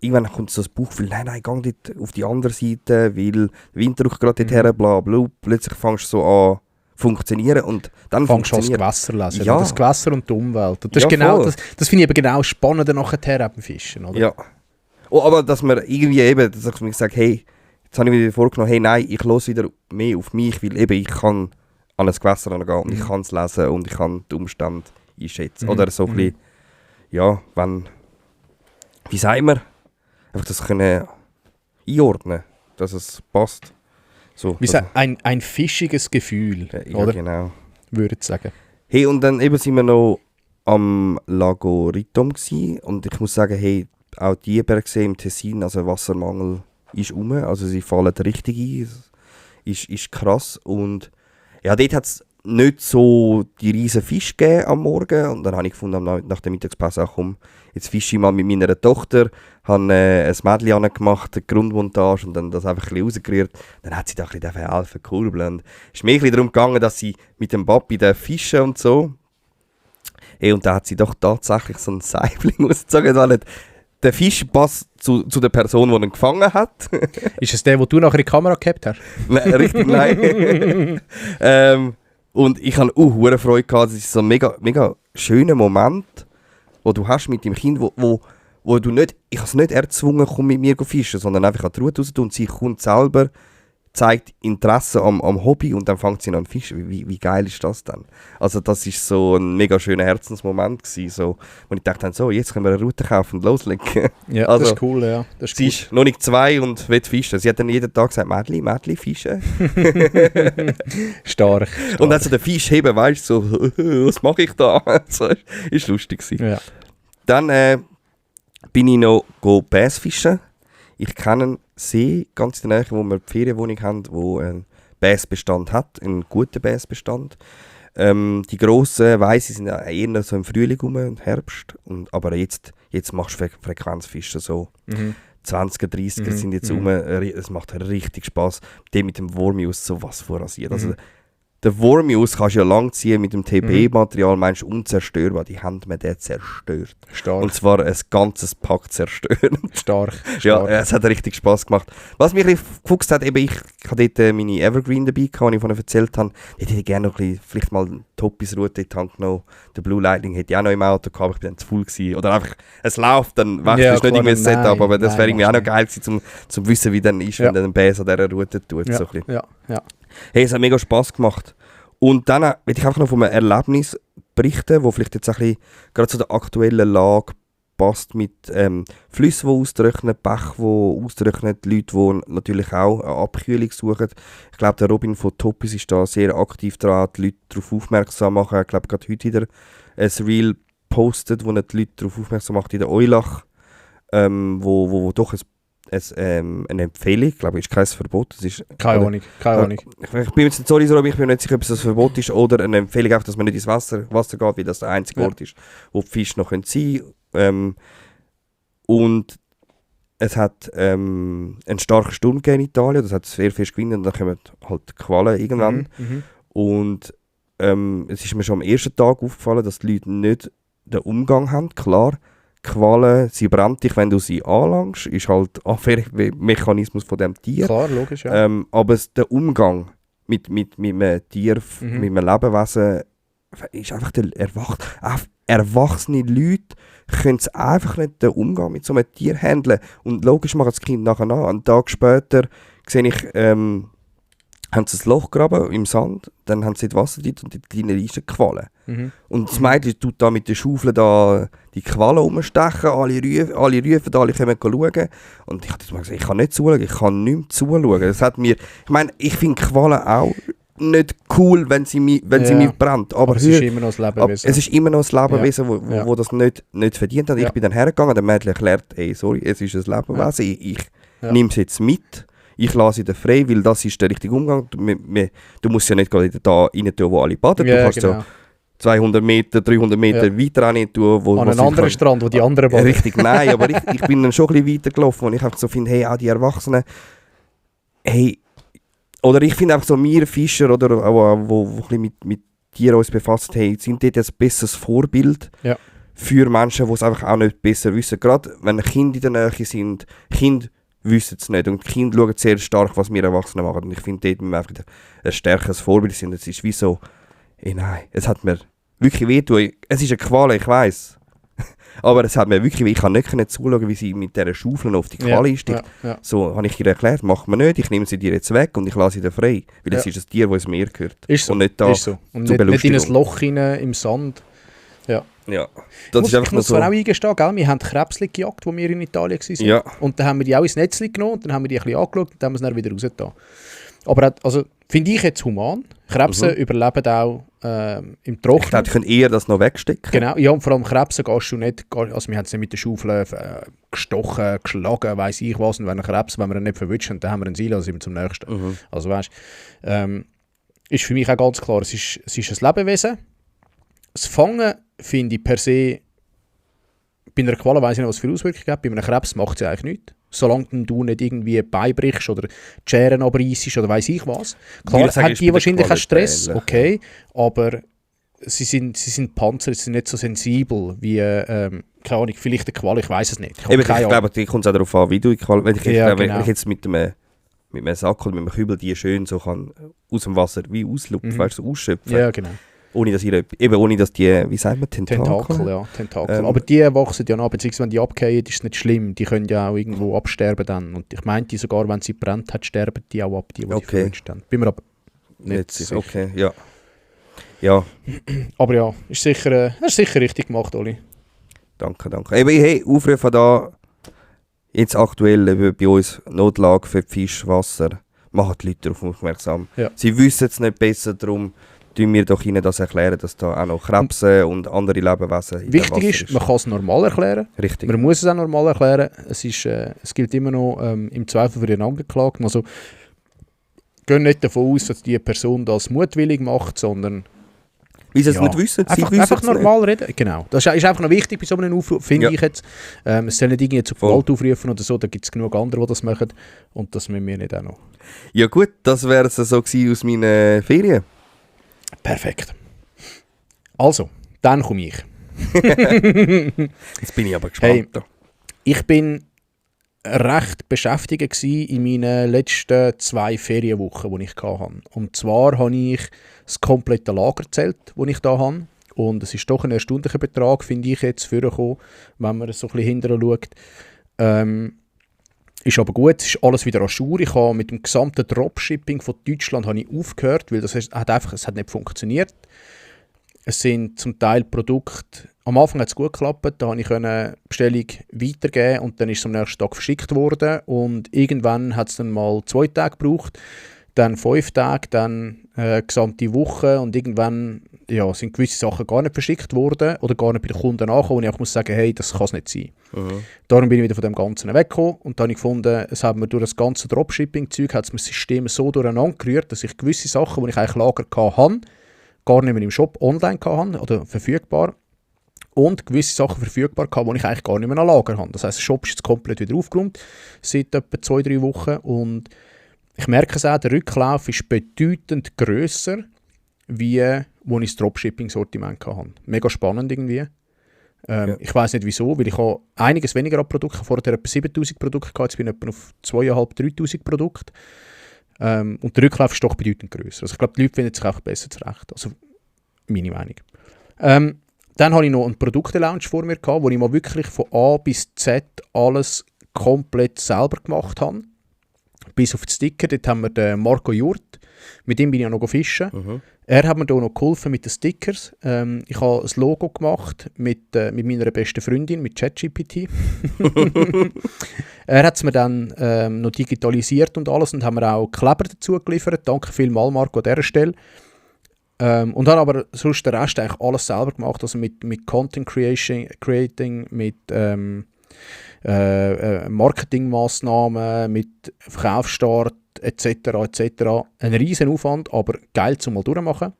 irgendwann kommt so das Bauchgefühl, nein, gang dort auf die andere Seite, weil der Wind rückt gerade dorthin, bla bla. Plötzlich fängst du so an funktionieren und dann fängst du an das Gewässer lesen. Ja. Das Gewässer und die Umwelt. Und das ist genau, das finde ich eben genau spannend nachher beim Fischen, oder? Ja. Oh, aber dass man irgendwie eben, dass ich mir sage, hey, jetzt habe ich mir vorgenommen, hey, nein, ich höre wieder mehr auf mich, weil eben ich kann an ein Gewässer gehen und ich kann es lesen und ich kann die Umstände einschätzen. Oder so ein bisschen, ja, wenn, wie sagen wir, einfach das können einordnen, dass es passt. So, wie gesagt, ein fischiges Gefühl, ja, oder? Genau. Würde ich sagen. Hey, und dann eben sind wir noch am Lago Ritom gewesen, und ich muss sagen, hey, auch die Bergsee im Tessin, also Wassermangel ist rum, also sie fallen richtig ein, ist krass, und ja, dort hat es nicht so die riesen Fische gegeben am Morgen, und dann habe ich gefunden, nach der Mittagspause, ach komm, jetzt fische ich mal mit meiner Tochter, habe ein Mädchen gemacht, eine Grundmontage, und dann das einfach ein bisschen rausgerührt. Dann hat sie da ein bisschen helfen, kurbeln. Es ist mir ein bisschen darum gegangen, dass sie mit dem Papi fischen und so. Hey, und da hat sie doch tatsächlich so ein Saibling ausgezogen, weil der Fisch passt zu der Person, die ihn gefangen hat. Ist es der, wo du nachher in die Kamera gehabt hast? Nein, richtig, nein. Und ich hatte hohe Freude gehabt. Das ist so ein mega, mega schöner Moment, wo du hast mit dem Kind, wo wo du nicht, ich habe es nicht erzwungen, komm mit mir fischen, sondern einfach an die Route raus tun und sie kommt selber, zeigt Interesse am Hobby und dann fängt sie an zu fischen. Wie geil ist das dann? Also das ist so ein mega schöner Herzensmoment gewesen, so, wo ich dachte, so, jetzt können wir eine Route kaufen und loslegen. Ja, also, das ist cool, ja. Das ist sie ist noch nicht 2 und will fischen. Sie hat dann jeden Tag gesagt, Mädli, fischen. Stark. Und dann so den Fisch heben, weißt du, so, was mache ich da? So, ist lustig gewesen. Ja. Dann bin ich noch Bassfischen. Ich kenne einen See ganz in der Nähe, wo wir eine Ferienwohnung haben, wo einen Bassbestand hat, einen guten Bassbestand. Die grossen, weiss ich, sind ja eher so im Frühling im Herbst. Aber jetzt machst du Frequenzfischen so. 20er, 30er sind jetzt rum. Es macht richtig Spass. Der mit dem Wormius so was vorrasiert. Also, der Wormius kannst du ja lang ziehen mit dem TB-Material, meinst du, unzerstörbar. Die haben mir den zerstört. Stark. Und zwar ein ganzes Pack zerstört. Stark. Ja, es hat richtig Spass gemacht. Was mich ein bisschen gefuchst hat, eben ich hatte dort meine Evergreen dabei, die ich vorhin erzählt habe. Dort hätte ich gerne noch ein bisschen, vielleicht mal eine Toppis-Route in die Hand genommen. Der Blue Lightning hätte ich auch noch im Auto gehabt, aber ich bin dann zu voll gewesen. Oder einfach, es läuft, dann wechselst du nicht irgendwie ein Setup, aber das wäre irgendwie auch noch geil gewesen, zum wissen, wie dann ist, wenn dann ein Bass an dieser Route tut. Ja, so ein bisschen. ja. Hey, es hat mega Spass gemacht. Und dann will ich einfach noch von einem Erlebnis berichten, wo vielleicht jetzt ein bisschen gerade zu der aktuellen Lage passt mit Flüssen, die austrocknen, Bäche, die austrocknen, Leute, die natürlich auch eine Abkühlung suchen. Ich glaube, der Robin von Toppis ist da sehr aktiv dran, die Leute darauf aufmerksam machen. Ich glaube, gerade heute wieder ein Reel postet, wo er die Leute darauf aufmerksam macht in der Eulach, wo doch eine Empfehlung, glaube ich, ist kein Verbot. Das ist, Keine Ahnung. Ich bin jetzt sorry, Robin, ich bin nicht sicher, ob es ein Verbot ist oder eine Empfehlung, auch, dass man nicht ins Wasser geht, weil das der einzige Ort ist, wo die Fische noch sein können. Und es hat einen starken Sturm gegeben in Italien, das hat sehr fest gewinnt und dann kommen halt Qualen irgendwann. Und es ist mir schon am ersten Tag aufgefallen, dass die Leute nicht den Umgang haben, klar. Qualen, sie brennt dich, wenn du sie anlangst, ist halt ein Abwehrmechanismus von dem Tier. Klar, logisch, ja. Aber der Umgang mit einem Tier, mit einem Lebewesen, ist einfach der erwachsene Leute können einfach nicht den Umgang mit so einem Tier handeln. Und logisch macht das Kind nachher nach. Einen Tag später sehe ich, haben sie ein Loch gegraben im Sand, dann haben sie das Wasser dort und die kleinen Riesen Qualen. Und das Mädchen tut da mit der Schaufel da die Qualen umstechen, alle rufen, alle kommen schauen. Und ich habe gesagt, ich kann nicht zuschauen, ich kann nicht mehr zuschauen. Das hat mir, ich meine, ich finde Qualen auch nicht cool, wenn sie mich brennt. Aber es ist immer noch ein Lebewesen. Es ist immer noch ein Lebewesen, wo das nicht verdient hat. Ich bin dann hergegangen, der Mädchen erklärt, hey, sorry, es ist ein Lebewesen, ich nehme es jetzt mit. Ich lasse sie frei, weil das ist der richtige Umgang. Du musst ja nicht gerade da rein tun, wo alle baden. Du kannst so 200 Meter, 300 Meter weiter rein tun. Wo an einen anderen Strand, wo die anderen baden. Richtig, nein, aber ich bin dann schon ein bisschen weiter gelaufen und ich einfach so finde, hey, auch die Erwachsenen, hey, oder ich finde einfach so, wir Fischer, oder wo ein bisschen mit Tieren uns befassen, hey, sind dort ein besseres Vorbild für Menschen, die es einfach auch nicht besser wissen. Gerade wenn Kinder in der Nähe sind, Kinder wissen es nicht. Und die Kinder schauen sehr stark, was wir Erwachsenen machen. Und ich finde, dort müssen wir einfach ein stärkeres Vorbild sein. Es ist wie so, nein, es hat mir wirklich wehgetan. Es ist eine Qual, ich weiss. Aber es hat mir wirklich weh. Ich kann nicht zuschauen, wie sie mit dieser Schaufel auf die Qual einsteigt. So habe ich ihr erklärt, macht man nicht. Ich nehme sie dir jetzt weg und ich lasse sie da frei. Weil es ist ein Tier, das mir gehört. Ist so. Und nicht da ist so. Und nicht in ein Loch rein, im Sand. Ja, das ist einfach ich muss so. Zwar auch eingestehen, gell? Wir haben Krebsli gejagt, als wir in Italien waren. Ja. Und dann haben wir die auch ins Netz genommen, und dann haben wir die ein bisschen angeschaut und dann haben wir sie dann wieder rausgetan. Aber also, finde ich jetzt human. Krebse überleben auch im Trocknen. Ich glaube, die können eher das noch wegstecken. Genau, ja, und vor allem Krebse gehst du nicht, also wir haben es nicht mit der Schaufel gestochen, geschlagen, weiss ich was, und wenn wir ihn nicht verwischen, dann haben wir einen Seil, also sind wir zum nächsten. Also weißt, ist für mich auch ganz klar, es ist ein Lebewesen. Das Fangen finde ich per se, bei einer Qual weiss ich nicht, was für Auswirkungen gibt. Bei einem Krebs macht es eigentlich nichts. Solange du nicht irgendwie beibrichst oder die Scheren abreissest oder weiss ich was. Klar, haben die wahrscheinlich keinen Stress, okay, aber sie sind Panzer, sie sind nicht so sensibel wie, keine Ahnung, vielleicht eine Qual, ich weiss es nicht. Ich glaube, die kommt es auch darauf an, wie du die Qual, wenn ich jetzt mit einem Sack oder mit einem Kübel die schön so kann aus dem Wasser wie auslupfen, weißt du, so ausschöpfen. Ja, genau. Ohne dass die, wie sagt man, Tentakel, ja, Tentakel. Aber die wachsen ja nach, beziehungsweise wenn die abgehen, ist es nicht schlimm. Die können ja auch irgendwo absterben dann. Und ich meinte sogar, wenn sie brennt hat, sterben die auch ab, die verwünscht haben. Bin mir aber nicht sicher. Okay, ja. Ja. Aber ja, ist sicher richtig gemacht, Oli. Danke. Eben, hey, aufrufen da, jetzt aktuell bei uns Notlage für Fisch, Wasser. Machen die Leute darauf aufmerksam. Ja. Sie wissen es nicht besser, darum tun wir doch ihnen das erklären, dass da auch noch Krebse und andere Lebewesen in wichtig ist, man kann es normal erklären. Richtig. Man muss es auch normal erklären. Es gilt immer noch im Zweifel für den Angeklagten. Also, gehen nicht davon aus, dass die Person das mutwillig macht, sondern Wie sie es nicht wissen, einfach normal reden. Genau. Das ist einfach noch wichtig bei so einem Aufruf, finde ich jetzt. Es soll nicht irgendwie zu Gewalt aufrufen oder so, da gibt es genug andere, die das machen. Und das müssen wir nicht auch noch. Ja gut, das wäre es so gewesen aus meinen Ferien. Perfekt. Also, dann komme ich. Jetzt bin ich aber gespannt. Hey, ich bin recht beschäftigt gewesen in meinen letzten 2 Ferienwochen, die ich hatte. Und zwar habe ich das komplette Lagerzelt, das ich da habe. Und es ist doch ein erstaunlicher Betrag, finde ich jetzt, vorgekommen, wenn man es so ein bisschen hinterher schaut. Ist aber gut, es ist alles wieder à jour. Ich habe mit dem gesamten Dropshipping von Deutschland habe ich aufgehört, weil es hat nicht funktioniert. Es sind zum Teil Produkte, am Anfang hat es gut geklappt, da konnte ich eine Bestellung weitergeben und dann ist es am nächsten Tag verschickt worden und irgendwann hat es dann mal 2 Tage gebraucht, dann 5 Tage, dann gesamte Woche und irgendwann sind gewisse Sachen gar nicht verschickt worden oder gar nicht bei den Kunden angekommen und ich muss sagen, hey, das kann es nicht sein. Darum bin ich wieder von dem Ganzen weggekommen und dann habe ich gefunden, es hat mir durch das ganze Dropshipping-Zeug hat es mir das System so durcheinander gerührt, dass ich gewisse Sachen, die ich eigentlich Lager hatte, gar nicht mehr im Shop online hatte oder verfügbar und gewisse Sachen verfügbar hatte, die ich eigentlich gar nicht mehr an Lager habe. Das heisst, der Shop ist jetzt komplett wieder aufgeräumt seit etwa 2-3 Wochen und ich merke es auch, der Rücklauf ist bedeutend grösser, wie wo ich das Dropshipping-Sortiment hatte. Mega spannend irgendwie. Ich weiss nicht wieso, weil ich habe einiges weniger an Produkten. Ich habe vorher etwa 7000 Produkte gehabt, jetzt bin ich etwa auf 2500-3000 Produkte. Und der Rücklauf ist doch bedeutend grösser. Also ich glaube, die Leute finden sich einfach besser zurecht. Also meine Meinung. Dann hatte ich noch einen Produkte-Lounge vor mir, wo ich mal wirklich von A bis Z alles komplett selber gemacht habe. Bis auf die Sticker, dort haben wir den Marco Jurt, mit ihm bin ich auch noch fischen. Er hat mir da noch geholfen mit den Stickers. Ich habe ein Logo gemacht mit meiner besten Freundin, mit ChatGPT. Er hat es mir dann noch digitalisiert und alles und haben mir auch Kleber dazu geliefert. Danke vielmals, Marco, an dieser Stelle. Und habe aber sonst den Rest eigentlich alles selber gemacht, also mit Content Creating, mit Marketingmaßnahmen, mit Verkaufsstart etc. Ein riesen Aufwand, aber geil zum mal durchmachen.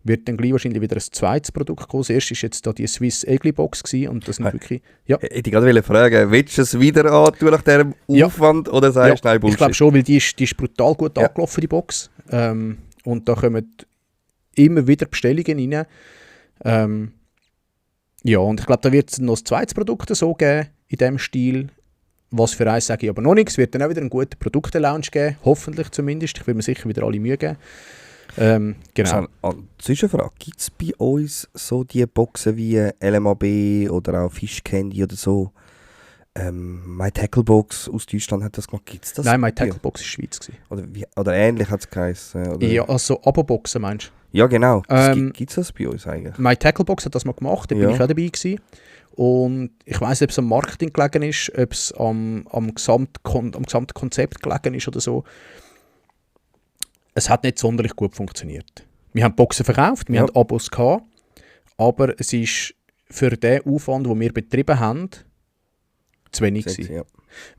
Wird dann gleich wahrscheinlich wieder ein zweites Produkt kommen. Das erste war jetzt da die Swiss Egli Box und das sind wirklich... Ja. Hätte ich gerade fragen, willst du es wieder antun nach diesem Aufwand oder sagst du nein, Bullshit? Ich glaube schon, weil die ist brutal gut angelaufen, die Box. Und da kommen immer wieder Bestellungen rein. Und ich glaube, da wird es noch ein zweites Produkt so geben, in diesem Stil. Was für eins sage ich aber noch nichts. Es wird dann auch wieder einen guten Produkte-Lounge geben, hoffentlich zumindest. Ich will mir sicher wieder alle Mühe geben. Genau. Zwischenfrage, gibt es bei uns so die Boxen wie LMAB oder auch Fish Candy oder so? My Tackle Box aus Deutschland hat das gemacht. Gibt's das? Nein, My Tackle Box war Schweiz. Oder ähnlich hat es geheißen. Ja, also Abo-Boxen meinst du? Ja, genau. Gibt es das bei uns eigentlich? My Tackle Box hat das mal gemacht, da bin ich auch dabei gewesen. Und ich weiss nicht, ob es am Marketing gelegen ist, ob es am gesamten Konzept gelegen ist oder so. Es hat nicht sonderlich gut funktioniert. Wir haben Boxen verkauft, wir haben Abos gehabt, aber es ist für den Aufwand, den wir betrieben haben, zu wenig gewesen. Ja.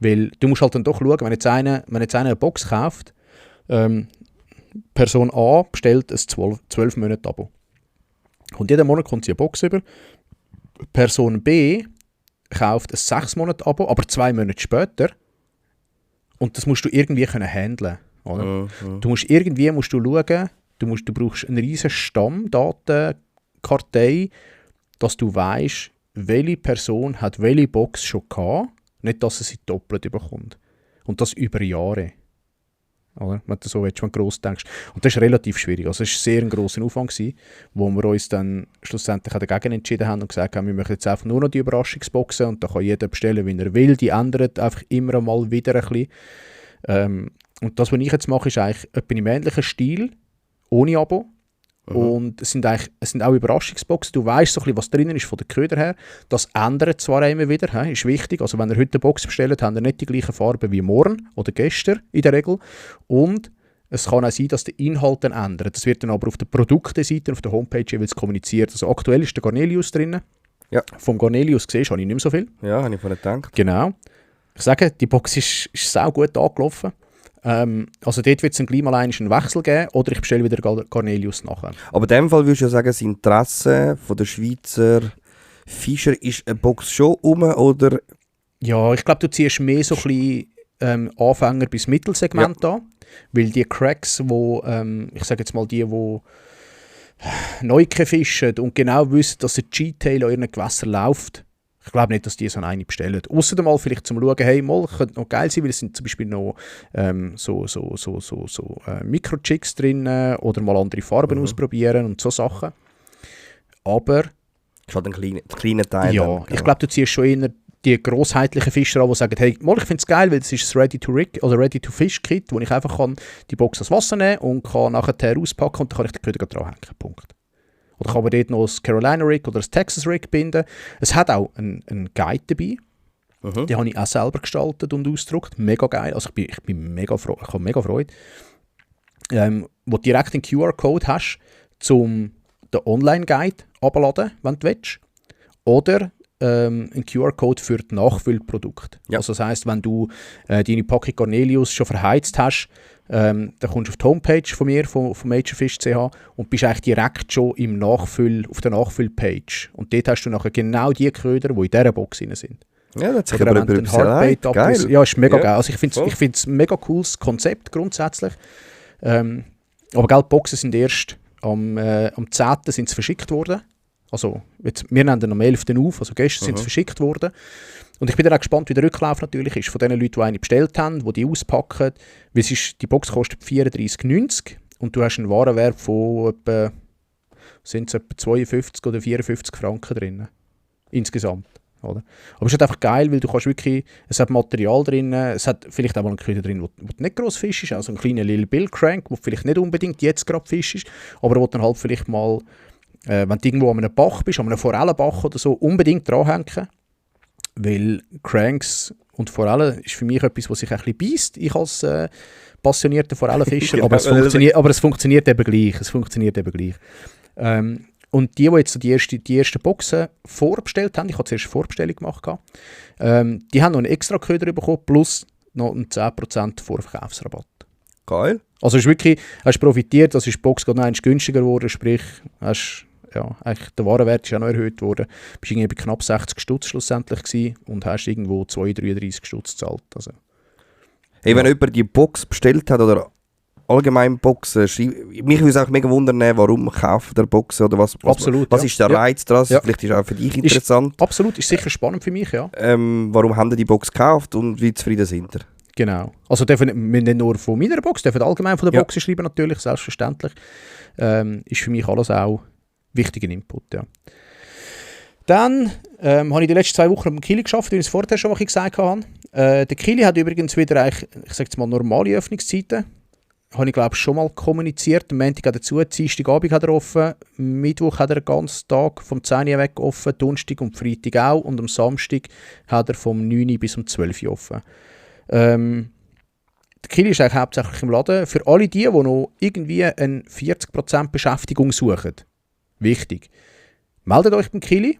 Weil du musst halt dann doch schauen, wenn jetzt einer eine Box kauft, Person A bestellt ein 12 Monate Abo. Und jeden Monat kommt sie eine Box über. Person B kauft ein 6 Monate Abo, aber 2 Monate später. Und das musst du irgendwie handeln können. Du musst schauen, du brauchst eine riesige Stammdatenkartei, dass du weißt, welche Person hat welche Box schon gehabt, nicht, dass sie doppelt bekommt. Und das über Jahre. oder? Wenn du so willst, wenn du gross denkst. Und das ist relativ schwierig. Also es war sehr ein grosser Aufwand gewesen, wo wir uns dann schlussendlich auch dagegen entschieden haben und gesagt haben, wir machen jetzt einfach nur noch die Überraschungsboxen und da kann jeder bestellen, wie er will. Die ändern einfach immer mal wieder ein bisschen. Und das, was ich jetzt mache, ist eigentlich etwa im ähnlichen Stil, ohne Abo. Und es sind auch Überraschungsboxen. Du weißt so ein bisschen, was drinnen ist von den Ködern her. Das ändert zwar immer wieder, ist wichtig. Also wenn ihr heute eine Box bestellt, habt ihr nicht die gleiche Farbe wie morgen oder gestern in der Regel. Und es kann auch sein, dass der Inhalt dann ändert. Das wird dann aber auf der Produkteseite, auf der Homepage jeweils kommuniziert. Also aktuell ist der Cornelius drinnen. Ja. Vom Cornelius siehst habe ich nicht mehr so viel. Ja, habe ich vorhin gedacht. Genau. Ich sage, die Box ist sau gut angelaufen. Also dort wird es gleich mal einen Wechsel geben oder ich bestelle wieder Cornelius nachher. Aber in dem Fall würdest du ja sagen, das Interesse von der Schweizer Fischer ist eine Box schon um, oder? Ja, ich glaube, du ziehst mehr so ein bisschen Anfänger bis Mittelsegment an, weil die Cracks, wo ich sage jetzt mal die neu fischen und genau wissen, dass ein G-Tail an ihren Gewässern läuft, ich glaube nicht, dass die so eine bestellen. Ausser mal vielleicht zum Schauen, hey, mal, könnte noch geil sein, weil es sind zum Beispiel noch Mikrochicks drin oder mal andere Farben ausprobieren und so Sachen. Aber Schon ein kleiner Teil. ja, dann, ich glaube, du ziehst schon eher die grossheitlichen Fischer an, die sagen, hey, mal, ich finde es geil, weil es ist das Ready-to-Fish-Kit, wo ich einfach kann die Box ans Wasser nehmen und kann nachher auspacken und dann kann ich den Köder dranhängen. Punkt. Oder kann man dort noch das Carolina Rig oder das Texas Rig binden. Es hat auch einen Guide dabei. Den habe ich auch selber gestaltet und ausgedruckt. Mega geil. Also ich bin mega froh. Ich habe mega Freude. Wo du direkt einen QR-Code hast, um den Online-Guide abzuladen, wenn du willst. Oder einen QR-Code für die Nachfüllprodukte. Ja. Also das heisst, wenn du deine Packung Cornelius schon verheizt hast, dann kommst du auf die Homepage von mir, von Majorfish.ch und bist eigentlich direkt schon auf der Nachfüllpage. Und dort hast du nachher genau die Köder, die in dieser Box drin sind. Ja, das ist aber ein geil. Ja, ist mega geil. Also ich finde es ein mega cooles Konzept grundsätzlich. Aber die Boxen sind erst am 10. sind sie verschickt worden. Also jetzt, wir nehmen den am 11. auf, also gestern sind sie verschickt worden. Und ich bin dann auch gespannt, wie der Rücklauf natürlich ist von den Leuten, die eine bestellt haben, die auspacken. Weil die Box kostet 34,90 und du hast einen Warenwert von etwa 52 oder 54 Franken drin. Insgesamt. Oder? Aber es ist halt einfach geil, weil du kannst wirklich, es hat Material drin, es hat vielleicht auch mal einen Köder drin, wo nicht gross Fisch ist, also ein kleiner Little Bill Crank, wo vielleicht nicht unbedingt jetzt gerade Fisch ist, aber wo dann halt vielleicht mal, wenn du irgendwo an einem Bach bist, an einem Forellenbach oder so, unbedingt dranhängen. Weil Cranks und Forellen ist für mich etwas, was sich ein bisschen beisst. Ich als passionierter Forellenfischer, aber es funktioniert eben gleich. Und die jetzt die ersten Boxen vorbestellt haben, ich habe zuerst eine Vorbestellung gemacht, die haben noch einen extra Köder bekommen, plus noch einen 10% Vorverkaufsrabatt. Geil. Also hast du profitiert, also ist die Box gerade noch eins günstiger geworden, sprich, eigentlich der Warenwert ist auch noch erhöht worden. Du bist irgendwie bei knapp 60 Stutz schlussendlich gewesen und hast irgendwo 33 Stutz gezahlt. Also, hey, wenn jemand die Box bestellt hat oder allgemein Boxen, mich würde es auch mega wundern, warum kauft der Boxen oder was ist der Reiz daran? Ja. Vielleicht ist es auch für dich interessant. Absolut, ist sicher spannend für mich, ja. Warum haben die Box gekauft und wie zufrieden sind ihr? Genau. Also dürfen wir nicht nur von meiner Box, dürfen allgemein von der Box schreiben natürlich, selbstverständlich. Ist für mich alles auch wichtiger Input, ja. Dann habe ich die letzten 2 Wochen am Kili geschafft, wie ich es vorher schon mal gesagt habe. Der Kili hat übrigens wieder ich sage jetzt mal normale Öffnungszeiten. Habe ich glaube schon mal kommuniziert. Am Montag hat er zu, Dienstagabend hat er offen, Mittwoch hat er den ganzen Tag vom 10 Uhr weg offen, Donnerstag und Freitag auch und am Samstag hat er vom 9 Uhr bis um 12 Uhr offen. Der Kili ist eigentlich hauptsächlich im Laden. Für alle die noch irgendwie eine 40% Beschäftigung suchen, wichtig, meldet euch beim Kili.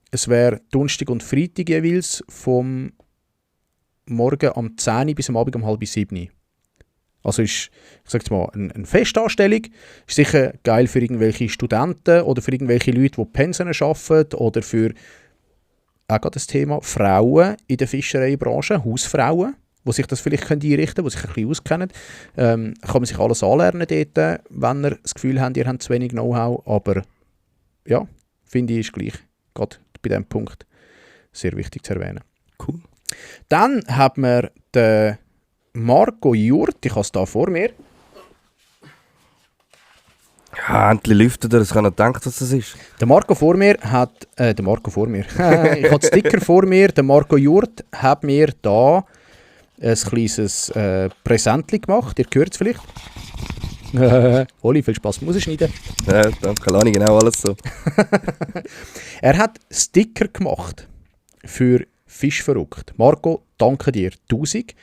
Es wäre Donnerstag und Freitag jeweils vom Morgen um 10 Uhr bis am Abend um 6:30 Uhr. Also ist, ich sage jetzt mal, eine Festanstellung. Ist sicher geil für irgendwelche Studenten oder für irgendwelche Leute, die Pensionen arbeiten oder für auch gerade das Thema Frauen in der Fischereibranche, Hausfrauen, die sich das vielleicht einrichten können, die sich ein bisschen auskennen. Kann man sich alles anlernen dort, wenn ihr das Gefühl habt, ihr habt zu wenig Know-how. Aber ja, finde ich, ist gleich gerade bei diesem Punkt sehr wichtig zu erwähnen. Cool. Dann haben wir den Marco Jurt, ich habe es hier vor mir. Ja, endlich lüftet er, ich habe nicht gedacht, was das ist. Der Marco vor mir hat... der Marco vor mir. Ich habe den Sticker vor mir. Der Marco Jurt hat mir da ein kleines Präsentchen gemacht. Ihr hört es vielleicht. Oli, viel Spaß beim Rausschneiden. Ja, danke, Lani, genau alles so. Er hat Sticker gemacht für Fischverrückt. Marco, danke dir 1000.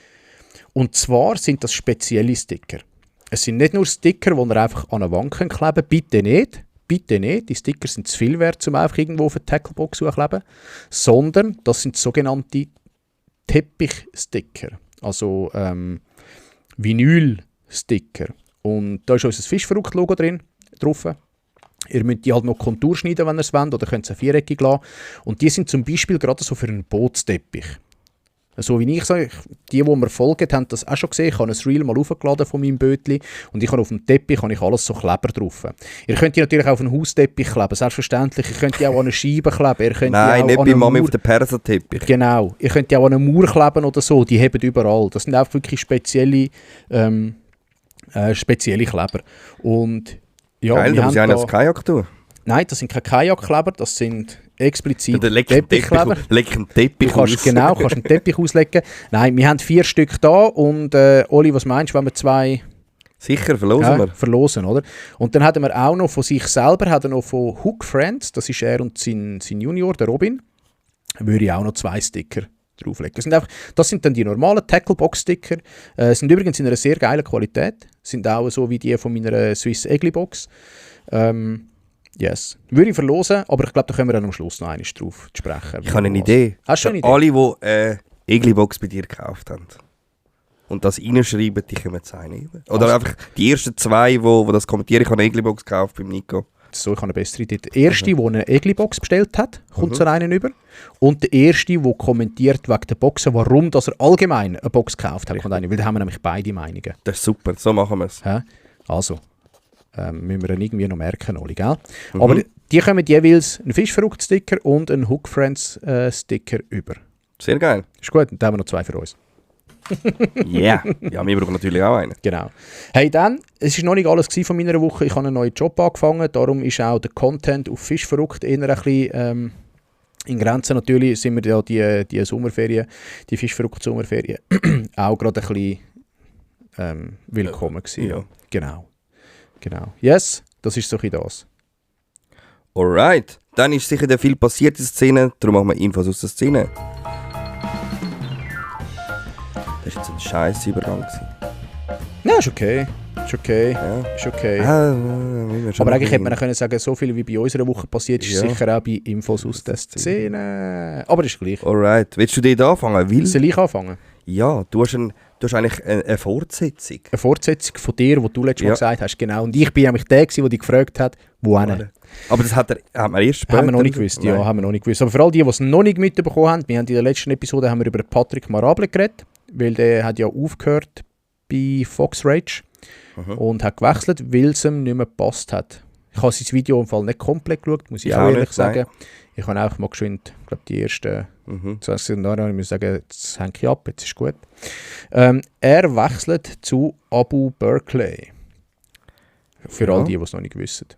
Und zwar sind das spezielle Sticker. Es sind nicht nur Sticker, die ihr einfach an eine Wand kleben könnt. Bitte nicht. Bitte nicht. Die Sticker sind zu viel wert, um einfach irgendwo auf eine Tacklebox zu kleben. Sondern das sind sogenannte Teppichsticker. Also Vinyl-Sticker. Und da ist unser Fischverrückt-Logo drauf. Ihr müsst die halt noch Kontur schneiden, wenn ihr es wollt, oder könnt es viereckig lassen. Und die sind zum Beispiel gerade so für einen Bootsteppich. So wie ich sage, die mir folgen, haben das auch schon gesehen. Ich habe ein Reel mal aufgeladen von meinem Bötli und ich habe auf dem Teppich alles so Kleber drauf. Ihr könnt die natürlich auch auf einen Hausteppich kleben, selbstverständlich. Ihr könnt die auch an eine Scheibe kleben. Ihr könnt Nein, die auch nicht bei Mami auf den Perserteppich. Genau. Ihr könnt die auch an eine Mauer kleben oder so. Die haben überall. Das sind auch wirklich spezielle Kleber. Und ja, geil, da muss ich einen als Kajak tun. Nein, das sind keine Kajakkleber, das sind explizit Teppichkleber. Leck einen Teppich aus. Genau, kannst einen Teppich auslegen. Nein, wir haben 4 Stück da und Oli, was meinst du, wenn wir 2... Sicher, verlosen wir. Verlosen, oder? Und dann hatten wir auch noch von sich selber, hat er noch von Hook Friends, das ist er und sein Junior, der Robin, würde ich auch noch 2 Sticker drauflegen. Das sind dann die normalen Tacklebox-Sticker. Sind übrigens in einer sehr geilen Qualität. Sind auch so wie die von meiner Swiss Egli Box. Yes. Würde ich verlosen, aber ich glaube, da können wir dann am Schluss noch einmal drauf sprechen. Ich habe eine Idee. Hast du eine Idee? Alle, die Egli-Box bei dir gekauft haben und das reinschreiben, die kommen zu einem. Oder einfach die ersten 2, die das kommentieren. Ich habe eine Egli-Box gekauft beim Nico. So, ich habe eine bessere Idee. Der Erste, der eine Egli-Box bestellt hat, kommt zu einem über. Und der Erste, der kommentiert wegen der Boxen, warum dass er allgemein eine Box gekauft hat, kommt einer. Weil da haben wir nämlich beide Meinungen. Das ist super, so machen wir es. Also, müssen wir dann irgendwie noch merken, Oli, gell? Aber die kommen jeweils einen Fischverrückt-Sticker und einen Hook Friends-Sticker über. Sehr geil. Ist gut, dann haben wir noch 2 für uns. Ja, wir brauchen natürlich auch einen. Genau. Hey, dann, es war noch nicht alles von meiner Woche. Ich habe einen neuen Job angefangen, darum ist auch der Content auf Fischverrückt eher ein bisschen in Grenzen. Natürlich sind wir ja die Sommerferien, die Fischverrückt-Sommerferien, auch gerade ein bisschen willkommen gewesen. Ja. Genau. Yes, das ist so ein das. Alright, dann ist sicher viel passiert in der Szene, darum machen wir Infos aus der Szene. Das war jetzt ein scheiß Übergang. Ja, ist okay. Ja. Ist okay. Aber eigentlich hätte man können sagen, so viel wie bei unserer Woche passiert ist, sicher auch bei Infos aus der Szene. Aber ist gleich. Alright, willst du dort anfangen? Soll ich anfangen? Ja, du hast eigentlich eine Fortsetzung. Eine Fortsetzung von dir, die du letztes Mal gesagt hast, genau. Und ich bin nämlich der, der dich gefragt hat, wo hin. Aber das hat wir erst später... Haben wir noch nicht gewusst, ja, haben wir noch nicht gewusst. Aber für all die, die es noch nicht mitbekommen haben, wir haben in der letzten Episode haben wir über Patrick Marable geredet, weil der hat ja aufgehört bei Fox Rage und hat gewechselt, weil es ihm nicht mehr gepasst hat. Ich habe sein Video im Fall nicht komplett geschaut, muss ich auch ehrlich sagen. Nein. Ich habe auch mal geschwind, ich glaube die ersten 20 Sekunden, ich muss sagen, jetzt hänge ich ab, jetzt ist gut. Er wechselt zu Abu Berkeley. Für all die es noch nicht wissen.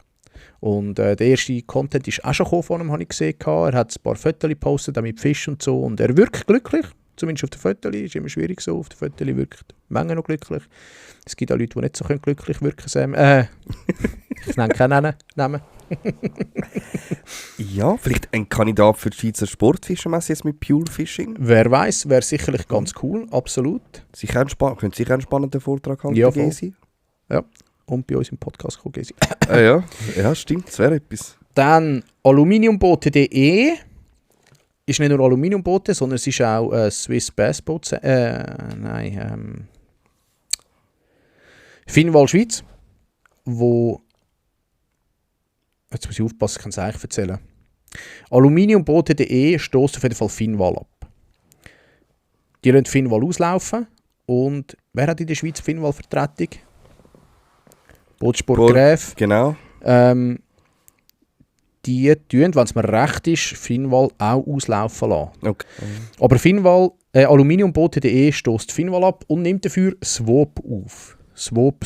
Und der erste Content ist auch schon von ihm, habe ich gesehen. Er hat ein paar Fotos gepostet, auch mit Fisch und so. Und er wirkt glücklich, zumindest auf den Fotos. Ist immer schwierig so, auf den Fotos wirkt die Menge noch glücklich. Es gibt auch Leute, die nicht so glücklich wirken können. Ich nenne keinen Namen. Ja, vielleicht ein Kandidat für die Schweizer Sportfischermesse jetzt mit Pure Fishing. Wer weiß, wäre sicherlich ganz cool, absolut. Könnte sicher einen spannenden Vortrag haben, ja, Gesi. Ja, und bei uns im Podcast kommt Gesi. Ja, stimmt, das wäre etwas. Dann aluminiumboote.de ist nicht nur Aluminiumboote, sondern es ist auch Swiss Bass Boat. Finnwall Schweiz, wo... Jetzt muss ich aufpassen, ich kann es eigentlich erzählen. Aluminiumboote.de stößt auf jeden Fall Finnwall ab. Die lassen Finnwall auslaufen. Und wer hat in der Schweiz Finnwall-Vertretung? Bootsport Gräf. Genau. die tun, wenn es mir recht ist, Finnwall auch auslaufen lassen. Okay. Aber Finnwall, Aluminiumboote.de stößt Finnwall ab und nimmt dafür Swoop auf. Swoop,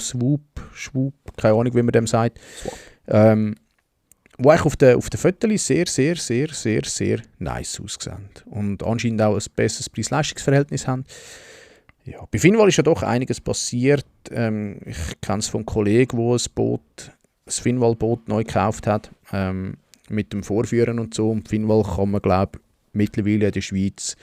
keine Ahnung, wie man dem sagt. Wo eigentlich auf den Fotos sehr nice aussehen. Und anscheinend auch ein besseres Preis-Leistungs-Verhältnis haben. Ja, bei Finnwall ist ja doch einiges passiert. Ich kenne es von einem Kollegen, der ein Finnwall-Boot neu gekauft hat, mit dem Vorführen und so. Und Finnwall kann man, glaube ich, mittlerweile in der Schweiz,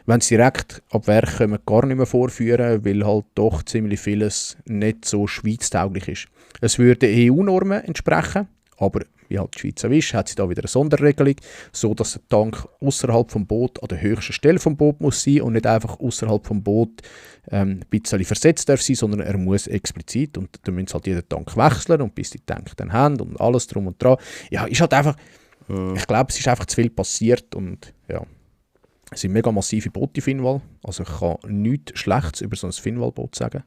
wenn sie direkt ab Werk kommen, gar nicht mehr vorführen, weil halt doch ziemlich vieles nicht so schweiztauglich ist. Es würde EU-Normen entsprechen, aber wie halt die Schweiz erwischt, hat sie da wieder eine Sonderregelung, so dass der Tank außerhalb vom Boot an der höchsten Stelle vom Boot muss sein und nicht einfach außerhalb vom Boot ein bisschen versetzt darf sein, sondern er muss explizit und dann müssen sie halt jeden Tank wechseln und bis die Tank dann haben und alles drum und dran. Ja, ist halt einfach, ich glaube, es ist einfach zu viel passiert und ja, es sind mega massive Boote in Finnwall, also ich kann nichts Schlechtes über so ein Finnwall-Boot sagen.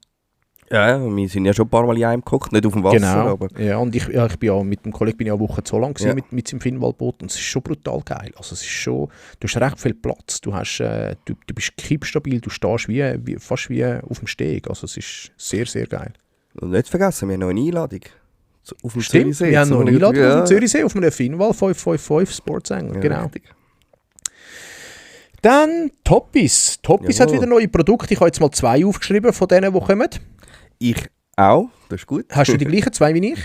Ja, wir sind ja schon ein paar Mal in einem gekocht, nicht auf dem Wasser. Genau, aber ja, und ich bin ja mit dem Kollegen eine Woche zu lang mit seinem Finnwall-Boot und es ist schon brutal geil. Also es ist schon, du hast recht viel Platz, du bist kippstabil, du stehst fast wie auf dem Steg. Also es ist sehr, sehr geil. Und nicht vergessen, wir haben noch eine Einladung auf dem Stimmt, Zürichsee. wir haben noch eine Einladung auf dem Zürichsee, auf einem Finnwall 555 Sportsengel, Ja, genau. richtig. Dann Toppis. Toppis hat wieder neue Produkte. Ich habe jetzt mal 2 aufgeschrieben von denen, die kommen. Ich auch, das ist gut. Hast du die gleichen 2 wie ich?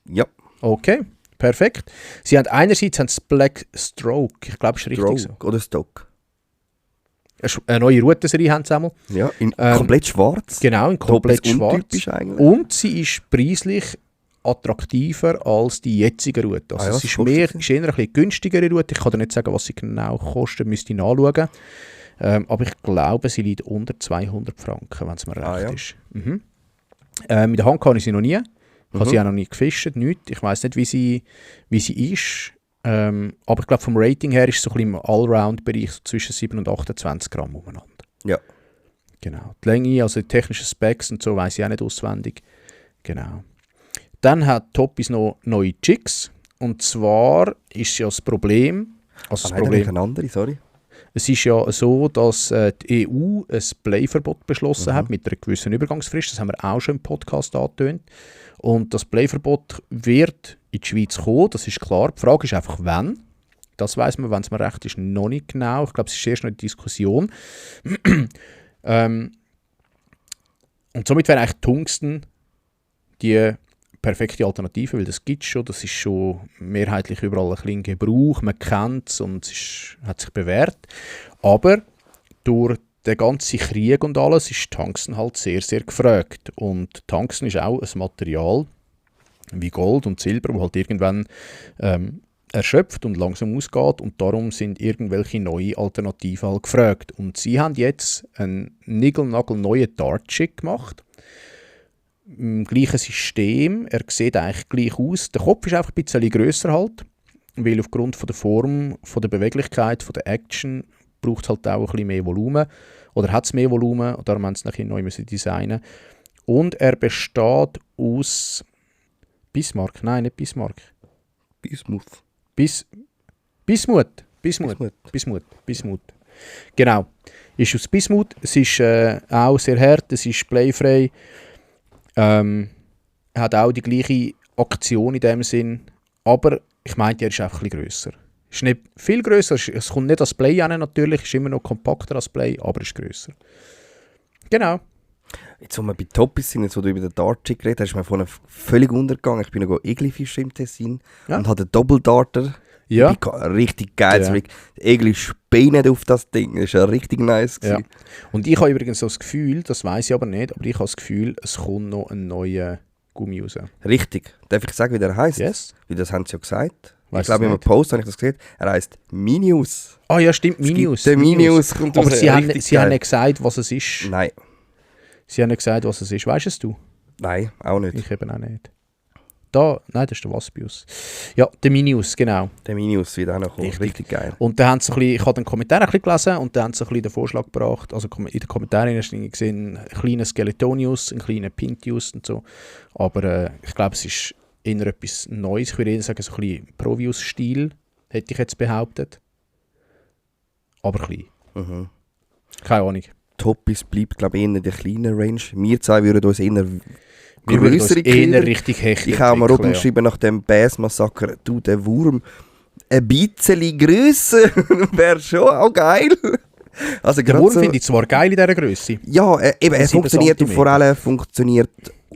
Ja. Okay, perfekt. Sie haben einerseits das Black Stroke, ich glaube, es ist richtig so. Stroke oder Stock. Eine neue Routenserie haben sie einmal. Ja, in komplett schwarz. Genau, in komplett schwarz. Untypisch eigentlich. Und sie ist preislich attraktiver als die jetzige Route. Also es ist eher eine bisschen günstigere Route. Ich kann dir nicht sagen, was sie genau kostet, müsste ich nachschauen. Aber ich glaube, sie liegt unter 200 Franken, wenn es mir recht ist. Mhm. Mit der Hand habe ich sie noch nie. Ich habe sie auch noch nie gefischt, nichts. Ich weiss nicht, wie sie ist. Aber ich glaube, vom Rating her ist es so ein bisschen im Allround-Bereich so zwischen 7 und 28 Gramm umeinander. Ja. Genau. Die Länge, also die technischen Specs und so, weiss ich auch nicht auswendig. Genau. Dann hat Toppis noch neue Jigs. Und zwar ist ja das Problem... Also das Problem eine andere, sorry. Es ist ja so, dass die EU ein Playverbot beschlossen hat mit einer gewissen Übergangsfrist. Das haben wir auch schon im Podcast angetönt. Und das Playverbot wird in die Schweiz kommen, das ist klar. Die Frage ist einfach, wann. Das weiss man, wenn es mir recht ist, noch nicht genau. Ich glaube, es ist erst noch eine Diskussion. Und somit wäre eigentlich Tungsten die perfekte Alternative, weil das gibt es schon. Das ist schon mehrheitlich überall ein bisschen in Gebrauch. Man kennt es und es hat sich bewährt. Aber durch den ganzen Krieg und alles ist Tungsten halt sehr, sehr gefragt. Und Tungsten ist auch ein Material wie Gold und Silber, das halt irgendwann erschöpft und langsam ausgeht. Und darum sind irgendwelche neue Alternativen halt gefragt. Und sie haben jetzt einen neuen Dart-Jig gemacht. Im gleichen System. Er sieht eigentlich gleich aus. Der Kopf ist einfach ein bisschen grösser halt, weil aufgrund von der Form, von der Beweglichkeit, von der Action braucht es halt auch ein bisschen mehr Volumen. Oder hat es mehr Volumen, und darum haben sie es neu designen. Und er besteht aus Bismarck. Nein, nicht Bismarck. Bismut. Genau. Ist aus Bismut. Es ist auch sehr hart, es ist bleifrei. Hat auch die gleiche Aktion in dem Sinn, aber ich meinte, er ist einfach ein bisschen grösser. Ist nicht viel grösser, es kommt nicht als Play an natürlich, ist immer noch kompakter als Play, aber ist grösser. Genau. Jetzt, wo wir bei Toppis sind, jetzt, wo du über den Dart-Jig geredet hast, ist mir vorhin völlig untergegangen. Ich bin noch Egli-Fischen im Tessin und hatte einen Doppeldarter. Ja. Richtig geil. Ja. Der Egli späht auf das Ding. Das war richtig nice. Ja. Und ich habe übrigens so das Gefühl, das weiss ich aber nicht, aber ich habe das Gefühl, es kommt noch ein neuer Gummi raus. Richtig. Darf ich sagen, wie der heisst? Yes. Wie das haben sie ja gesagt. Weiss ich glaube, in einem Post habe ich das gesehen. Er heisst Minius. Ah ja, stimmt, Minius. Der Minius kommt aber raus. Sie haben nicht gesagt, was es ist. Nein. Sie haben nicht gesagt, was es ist. Weißt es du? Nein, auch nicht. Ich eben auch nicht. Nein, das ist der Waspius. Ja, der Minius, genau. Der Minius wird auch noch kommen. Richtig geil. Und da haben sie ich habe den Kommentar ein bisschen gelesen und da haben sie ein bisschen den Vorschlag gebracht. Also in den Kommentaren hast du gesehen, ein kleiner Skeletonius, ein kleiner Pintius und so. Aber ich glaube, es ist eher etwas Neues. Ich würde eher sagen, so ein bisschen Provius-Stil, hätte ich jetzt behauptet. Aber klein. Mhm. Keine Ahnung. Toppis bleibt, glaube ich, eher in der kleinen Range. Wir zwei würden uns eher Wir würden uns grössere eher Köder. richtig hecht Ich habe mal entwickeln, oben geschrieben, nach dem Bass-Massaker, du, der Wurm, ein bisschen grösser wäre schon auch geil. Also Der gerade Wurm so, finde ich zwar geil in dieser Größe. ja, eben, es 7 funktioniert auf Zentimeter. Forellen, funktioniert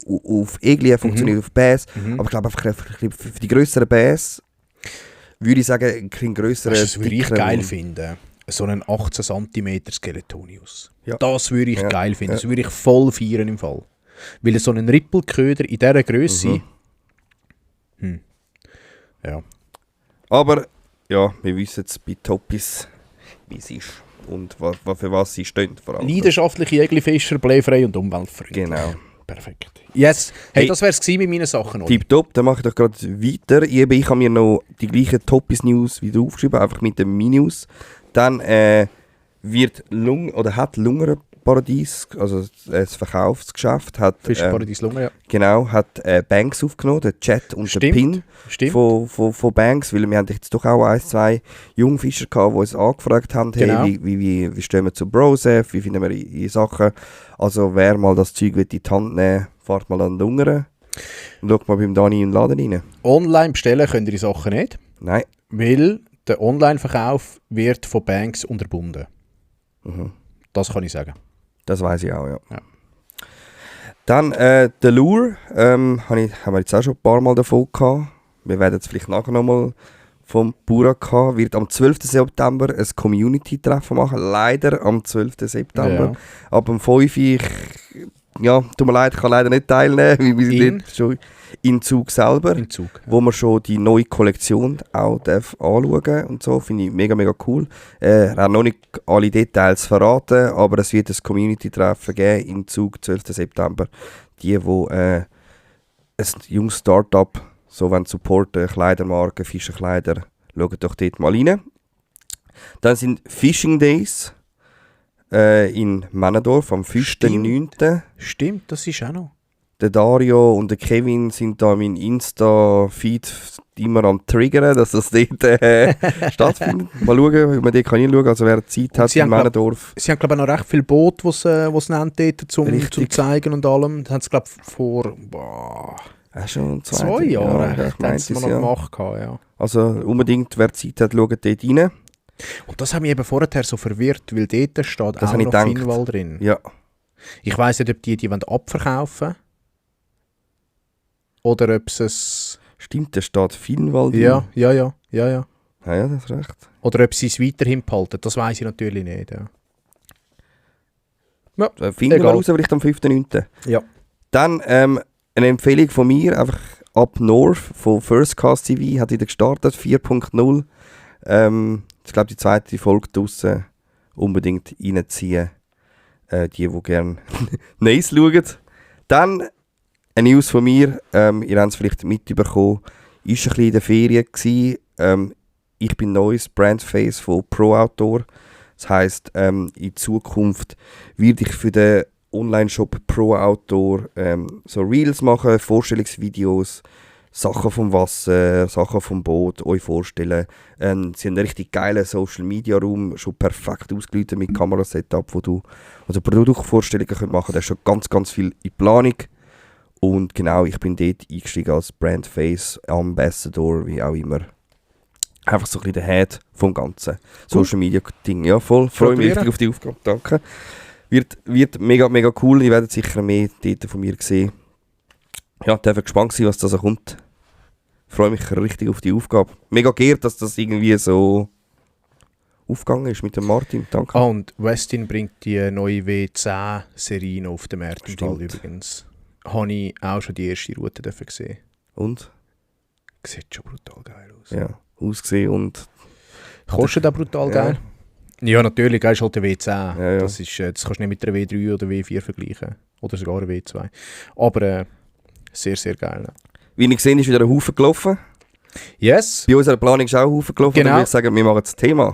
auf Egli, funktioniert auf Bass. Mhm. Aber ich glaube, einfach für die grösseren Bass würde ich sagen, ein grösserer, Weißt du, das würde ich dickerer geil Wurm. finden. So einen 18 cm Skeletonius. Ja. Das würde ich Ja. geil finden. Ja. Das würde ich voll feiern im Fall. Weil so ein Rippelköder in dieser Größe. Ja. Aber ja, wir wissen jetzt bei Toppis, wie es ist und für was sie stehen. Vor allem. Leidenschaftliche Jägerfischer, blähfrei und umweltfreundlich. Genau. Perfekt. Yes. Hey, Hey. das wäre es mit meinen Sachen. Oli. Tipptopp, dann mache ich doch gerade weiter. Ich habe mir noch die gleichen Toppis-News wieder aufgeschrieben, einfach mit den Minus. Dann wird hat Lungenparadies, also das Verkaufsgeschäft, hat Fischparadies Lunge, ja. genau, hat Banks aufgenommen, den Chat und den Pin Stimmt. von Banks, weil wir haben jetzt doch auch 1-2 Jungfischer gehabt, die uns angefragt haben, Genau. hey, wie stehen wir zu Brosef, wie finden wir die Sachen. Also wer mal das Zeug in die Hand nehmen, fahrt mal an die Lungern und schaut mal beim Dani in den Laden rein. Online bestellen könnt ihr die Sachen nicht, Nein. weil der Online-Verkauf wird von Banks unterbunden. Mhm. Das kann ich sagen. Das weiß ich auch, ja. Ja. Dann der Lure, haben wir jetzt auch schon ein paar Mal davon gehabt. Wir werden jetzt vielleicht nachher nochmal vom Burak haben. Wird am 12. September ein Community-Treffen machen. Leider am 12. September. Ja. Ab dem 5 Uhr, ja, tut mir leid, ich kann leider nicht teilnehmen, weil wir sind dort schon in Zug selber. Im Zug. Wo man schon die neue Kollektion auch anschauen und so. Finde ich mega, mega cool. Er hat noch nicht alle Details verraten, aber es wird ein Community-Treffen geben im Zug, 12. September. Die ein junges Start-up so supporten, Kleidermarken, Fischerkleider, schaut doch dort mal rein. Dann sind Fishing Days in Männendorf am 5.9. Stimmt, das ist auch noch. Der Dario und der Kevin sind da mein Insta-Feed immer am Triggern, dass das dort stattfindet. Mal schauen, ob man dort hinschauen. Also wer Zeit Und hat sie in haben, glaub- Männendorf. Sie haben, glaube ich, noch recht viele Boote, die sie nehmen dort, zum Richtig. zeigen und allem. Das haben sie, glaube ich, vor Schon 2 Jahren Ja, ich meinte sie es, mal noch ja. gemacht. Ja. Also unbedingt, wer Zeit hat, schaut dort rein. Und das hat mich eben vorher so verwirrt, weil dort steht Das auch habe ich noch gedacht. Finnwall drin. Ja, Ich weiss nicht, ob die wollen abverkaufen oder ob sie es... stimmt, da steht Finnwald. Ja. Ja, das ist recht. Oder ob sie es weiterhin behalten, das weiss ich natürlich nicht. Ja. Finden wir Egal. raus, vielleicht am 5.9. Ja. Dann eine Empfehlung von mir, einfach Up North von First Cast TV, hat wieder gestartet, 4.0. Ich glaube, die zweite Folge draussen unbedingt reinziehen. Die gerne Nice schauen. Dann eine News von mir, ihr habt es vielleicht mitbekommen, ist ein bisschen in der Ferien gewesen. Ich bin neues Brandface von Pro Outdoor. Das heisst, in Zukunft werde ich für den Online-Shop Pro Outdoor so Reels machen, Vorstellungsvideos, Sachen vom Wasser, Sachen vom Boot euch vorstellen. Sie haben einen richtig geilen Social-Media-Raum, schon perfekt ausgeleuchtet mit Kamerasetup, wo du also Produktvorstellungen machen könnt. Da ist schon ganz, ganz viel in Planung. Und genau, ich bin dort eingestiegen als Brandface, Ambassador, wie auch immer. Einfach so ein bisschen der Head vom ganzen Social-Media-Ding. Ja, voll. Freue mich richtig auf die Aufgabe. Danke. Wird mega, mega cool. Ihr werdet sicher mehr dort von mir sehen. Ja, darf gespannt sein, was da so kommt. Freue mich richtig auf die Aufgabe. Mega geehrt, dass das irgendwie so aufgegangen ist mit dem Martin. Danke. Und Westin bringt die neue W10-Serie noch auf den Markt im Fall Stimmt. übrigens. Habe ich auch schon die erste Route gesehen. Und? Sieht schon brutal geil aus. Ja, ausgesehen und... Kostet auch brutal Ja. geil. Ja, natürlich, ist halt der W10. Ja. Das kannst du nicht mit der W3 oder W4 vergleichen. Oder sogar eine W2. Aber sehr, sehr geil. Ne? Wie ich gesehen ist wieder ein Haufen gelaufen. Yes! Bei unserer Planung ist auch ein Haufen gelaufen. Genau. Dann würde ich sagen, wir machen das Thema.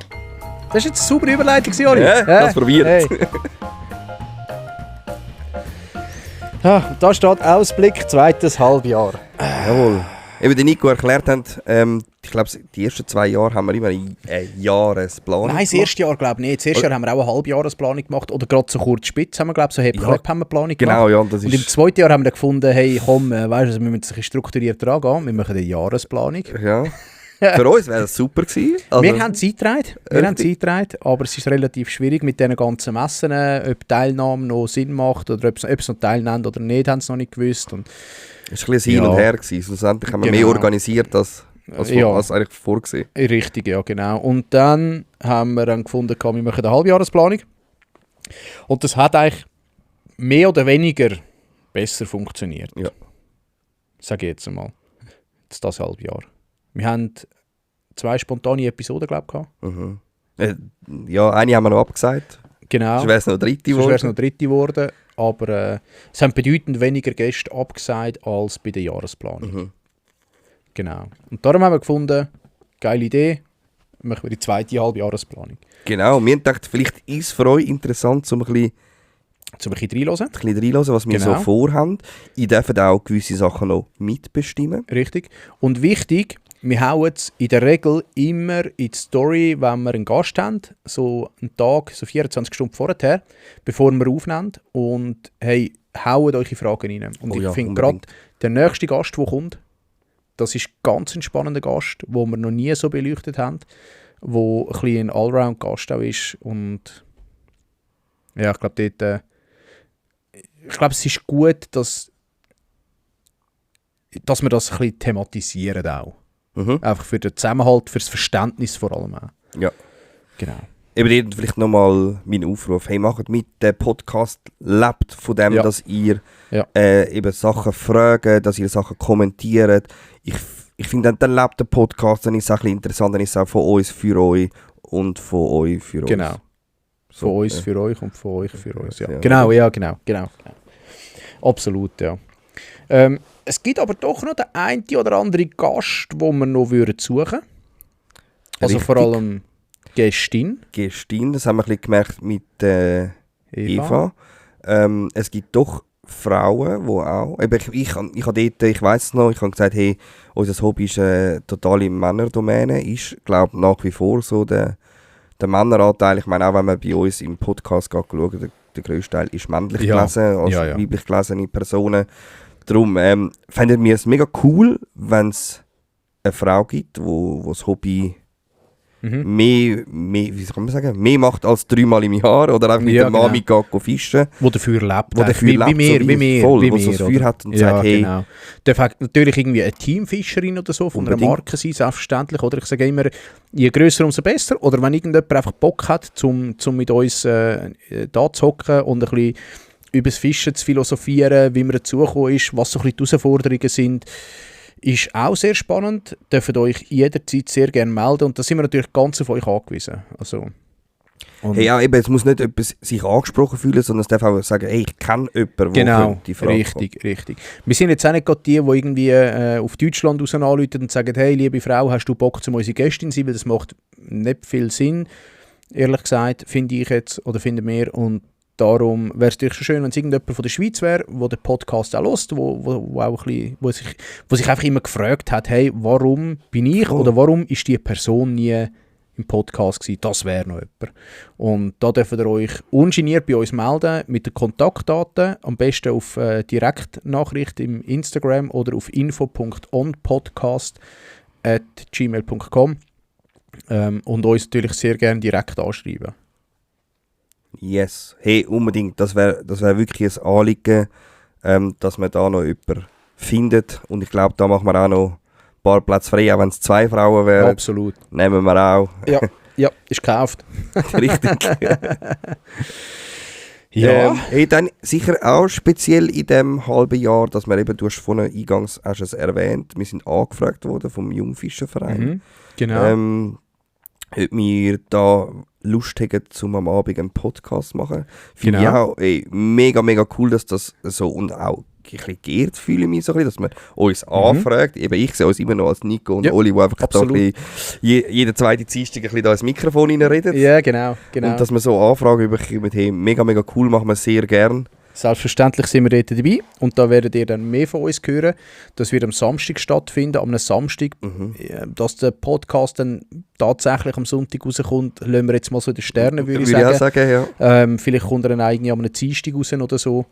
Das war jetzt eine saubere Überleitung, Oli. Ja, das probiert. Hey. Da steht Ausblick, zweites Halbjahr. Jawohl. Eben der Nico erklärt hat, ich glaube, die ersten 2 Jahre haben wir immer eine Jahresplanung Nein, das erste Jahr glaube ich nicht. Das erste Jahr haben wir auch eine Halbjahresplanung gemacht. Oder gerade so kurz spitz haben wir, glaube ich, so Heb-Klepp haben wir Planung genau, gemacht. ja. Das Und im zweiten Jahr haben wir dann gefunden, hey, komm, weißt du, wir müssen ein bisschen strukturiert rangehen. Wir machen eine Jahresplanung. Ja. Für uns wäre das super gewesen. Also, wir haben Zeit getragen, aber es ist relativ schwierig mit diesen ganzen Messen, ob Teilnahme noch Sinn macht oder ob es noch teilnehmen oder nicht, haben sie noch nicht gewusst. Und es war ein bisschen hin und her gewesen. Schlussendlich haben wir mehr organisiert als eigentlich vorgesehen. Richtig, ja, genau. Und dann haben wir dann gefunden, wir machen eine Halbjahresplanung. Und das hat eigentlich mehr oder weniger besser funktioniert. Ja. Sage ich jetzt einmal. Jetzt das Halbjahr. Wir haben 2 spontane Episoden, glaube ich, gehabt. Mhm. Ja, eine haben wir noch abgesagt. Genau. Sonst wäre es noch dritte geworden. Aber es haben bedeutend weniger Gäste abgesagt als bei der Jahresplanung. Mhm. Genau. Und darum haben wir gefunden, geile Idee, machen wir die zweite Halbjahresplanung. Genau, wir haben gedacht, vielleicht ist es für euch interessant, um ein bisschen reinzuhören, was wir so vorhaben. Ihr dürft auch gewisse Sachen noch mitbestimmen. Richtig. Und wichtig, wir hauen es in der Regel immer in die Story, wenn wir einen Gast haben, so einen Tag, so 24 Stunden vorher, bevor wir aufnehmen. Und hey, hauen euch Fragen rein. Und ich finde gerade, der nächste Gast, der kommt, das ist ganz ein spannender Gast, den wir noch nie so beleuchtet haben, der ein bisschen ein Allround-Gast auch ist. Und ja, ich glaube, dort... Ich glaube, es ist gut, dass wir das ein bisschen thematisieren auch. Mhm. Einfach für den Zusammenhalt, für das Verständnis vor allem auch. Ja. Genau. Eben vielleicht nochmal mein Aufruf. Hey, macht mit, der Podcast lebt von dem, dass ihr eben Sachen fragt, dass ihr Sachen kommentiert. Ich finde, dann lebt der Podcast, dann ist es auch ein bisschen interessant, dann ist es auch von uns für euch und von euch für uns. Genau. So, von uns für euch und von euch für uns. Ja. Genau. Absolut, ja. Es gibt aber doch noch den einen oder anderen Gast, den wir noch suchen würden. Also vor allem Gästin. Das haben wir ein bisschen gemerkt mit Eva. Es gibt doch Frauen, die auch... Ich weiss es noch, ich habe gesagt, hey, unser Hobby ist eine totale Männerdomäne. Ich glaube nach wie vor so der Männeranteil. Ich meine, auch wenn man bei uns im Podcast schaut, der grösste Teil ist männlich gelesen, als weiblich gelesene Personen. Darum fänden wir es mega cool, wenn es eine Frau gibt, die das Hobby mehr, wie soll man sagen, mehr macht als 3-mal im Jahr oder einfach mit der Mami geht fischen. Wo dafür lebt. Wie mir. Wo so das Feuer hat und sagt, hey... Genau. Darf natürlich irgendwie eine Teamfischerin oder so von einer Marke sein, selbstverständlich. Oder ich sage immer, je grösser, umso besser. Oder wenn irgendjemand einfach Bock hat, zum mit uns da zu hocken und ein bisschen über das Fischen zu philosophieren, wie man dazugekommen ist, was so ein bisschen die Herausforderungen sind, ist auch sehr spannend. Dürft euch jederzeit sehr gerne melden. Und da sind wir natürlich ganz auf euch angewiesen. Also, hey, ja, eben, es muss nicht jemand sich angesprochen fühlen, sondern es darf auch sagen, hey, ich kenne jemanden, der die Frage richtig. Wir sind jetzt auch nicht gerade die irgendwie auf Deutschland raus anrufen und sagen, hey, liebe Frau, hast du Bock, zu unsere Gästin zu sein? Weil das macht nicht viel Sinn, ehrlich gesagt, finde ich jetzt, oder finden wir. Und darum wäre es natürlich schon schön, wenn es irgendjemand von der Schweiz wäre, der den Podcast auch hört, wo sich einfach immer gefragt hat, hey, warum bin ich oder warum ist die Person nie im Podcast gewesen? Das wäre noch jemand. Und da dürft ihr euch ungeniert bei uns melden mit den Kontaktdaten, am besten auf Direktnachricht im Instagram oder auf info.onpodcast@gmail.com und uns natürlich sehr gerne direkt anschreiben. Yes. Hey, unbedingt. Das wär wirklich ein Anliegen, dass man da noch jemanden findet. Und ich glaube, da machen wir auch noch ein paar Plätze frei, auch wenn es 2 Frauen wären. Absolut. Nehmen wir auch. Ja, ist gekauft. Richtig. Ja. Hey, dann sicher auch speziell in diesem halben Jahr, dass wir eben, du hast vorhin eingangs hast es erwähnt, wir sind angefragt worden vom Jungfischerverein. Genau. Ob wir da Lust haben, um am Abend einen Podcast zu machen. Finde ich auch mega, mega cool, dass das so, und auch ein bisschen geehrt fühle ich mich so ein bisschen, dass man uns anfragt. Eben, ich sehe uns immer noch als Nico und Oli, die einfach da ein bisschen jeden zweiten Dienstag ein bisschen da ins Mikrofon reinreden. Ja, genau. Und dass man so Anfragen bekommt, hey, mega, mega cool, machen wir sehr gern. Selbstverständlich sind wir dort dabei und da werdet ihr dann mehr von uns hören. Das wird am Samstag stattfinden, am Samstag. Dass der Podcast dann tatsächlich am Sonntag rauskommt, lassen wir jetzt mal so in den Sternen, würde ich sagen. Auch sagen, ja. Vielleicht kommt er dann eigentlich am Dienstag raus oder so.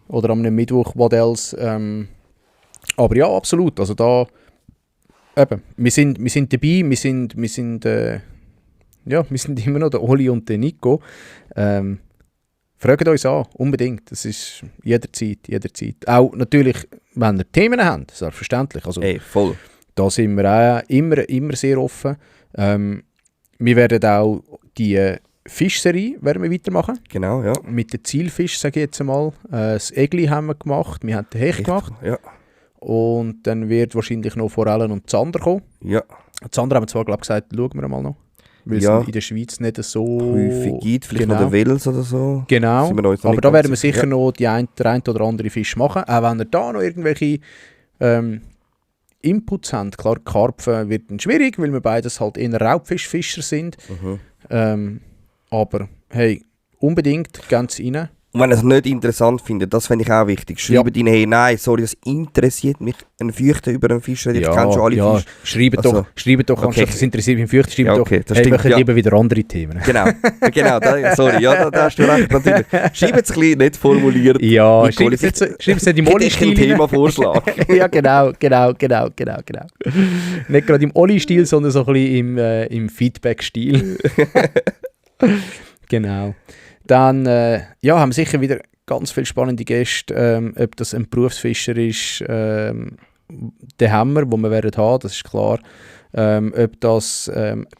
Oder am Mittwoch, what else. Aber ja, absolut. Also da, eben, wir sind dabei, wir sind immer noch der Oli und der Nico. Fragt uns an, unbedingt. Das ist jederzeit. Auch natürlich, wenn ihr Themen habt, selbstverständlich. Also, voll. Da sind wir auch immer sehr offen. Wir werden auch die Fischserie weitermachen. Genau, ja. Mit den Zielfisch, sage ich jetzt einmal. Das Egli haben wir gemacht, wir haben den Hecht gemacht. Ja. Und dann wird wahrscheinlich noch Forellen und Zander kommen. Ja. Zander haben wir zwar, glaube ich, gesagt, schauen wir mal noch. Weil es in der Schweiz nicht so häufig gibt, vielleicht noch der Wels oder so. Genau, aber da werden wir sicher noch der ein oder andere Fisch machen. Auch wenn ihr da noch irgendwelche Inputs habt. Klar, Karpfen wird dann schwierig, weil wir beides halt eher Raubfischfischer sind. Aber hey, unbedingt ganz rein. Und wenn ihr es nicht interessant findet, das fände ich auch wichtig. Schreibt ihnen, hey, nein, sorry, das interessiert mich. Ein Feuchter über einen Fisch, ich kenne schon alle Fische. Schreibt doch, anstatt das interessiert mich ein Feuchter, schreibt doch, das hey, wir lieber wieder andere Themen. Genau, sorry, da hast du recht, natürlich. Schreibt es ein bisschen nicht formuliert. Ja, schreibt es nicht im Oli-Stil. Thema-Vorschlag. Ja, genau. Nicht gerade im Oli-Stil, sondern so ein bisschen im Feedback-Stil. Genau. Dann haben wir sicher wieder ganz viele spannende Gäste. Ob das ein Berufsfischer ist, den haben wir, den wir werden haben, das ist klar. Ob das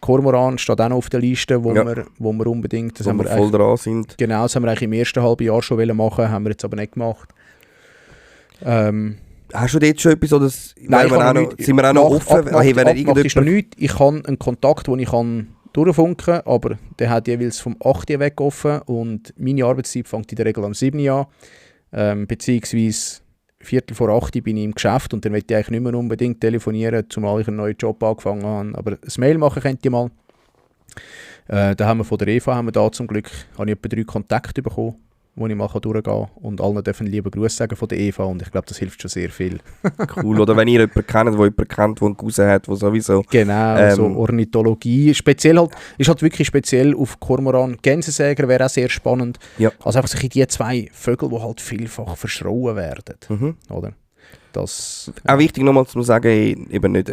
Kormoran steht auch noch auf der Liste, wo wir unbedingt... Das wo wir voll dran sind. Genau, das haben wir eigentlich im ersten halben Jahr schon machen, haben wir jetzt aber nicht gemacht. Hast du dort schon etwas? Oder Nein, sind wir auch noch offen? Ist noch nichts. Ich habe einen Kontakt, den ich durchfunken, aber der hat jeweils vom 8 Uhr weg offen und meine Arbeitszeit fängt in der Regel am 7 Uhr an, beziehungsweise 7:45 Uhr bin ich im Geschäft und dann will ich eigentlich nicht mehr unbedingt telefonieren, zumal ich einen neuen Job angefangen habe, aber ein Mail machen könnt ihr mal. Da haben wir von der Eva, zum Glück, habe ich etwa 3 Kontakte bekommen, wo ich mal durchgehen kann und allen dürfen liebe Grüße sagen von der Eva und ich glaube, das hilft schon sehr viel. Cool, oder wenn ihr jemanden kennt, der einen Cousin hat, der sowieso... Genau, so Ornithologie, speziell halt, ist halt wirklich speziell auf Kormoran. Gänsesäger wäre auch sehr spannend. Ja. Also einfach solche die 2 Vögel, die halt vielfach verschrauen werden. Oder? Das, auch wichtig nochmal zu sagen, eben nicht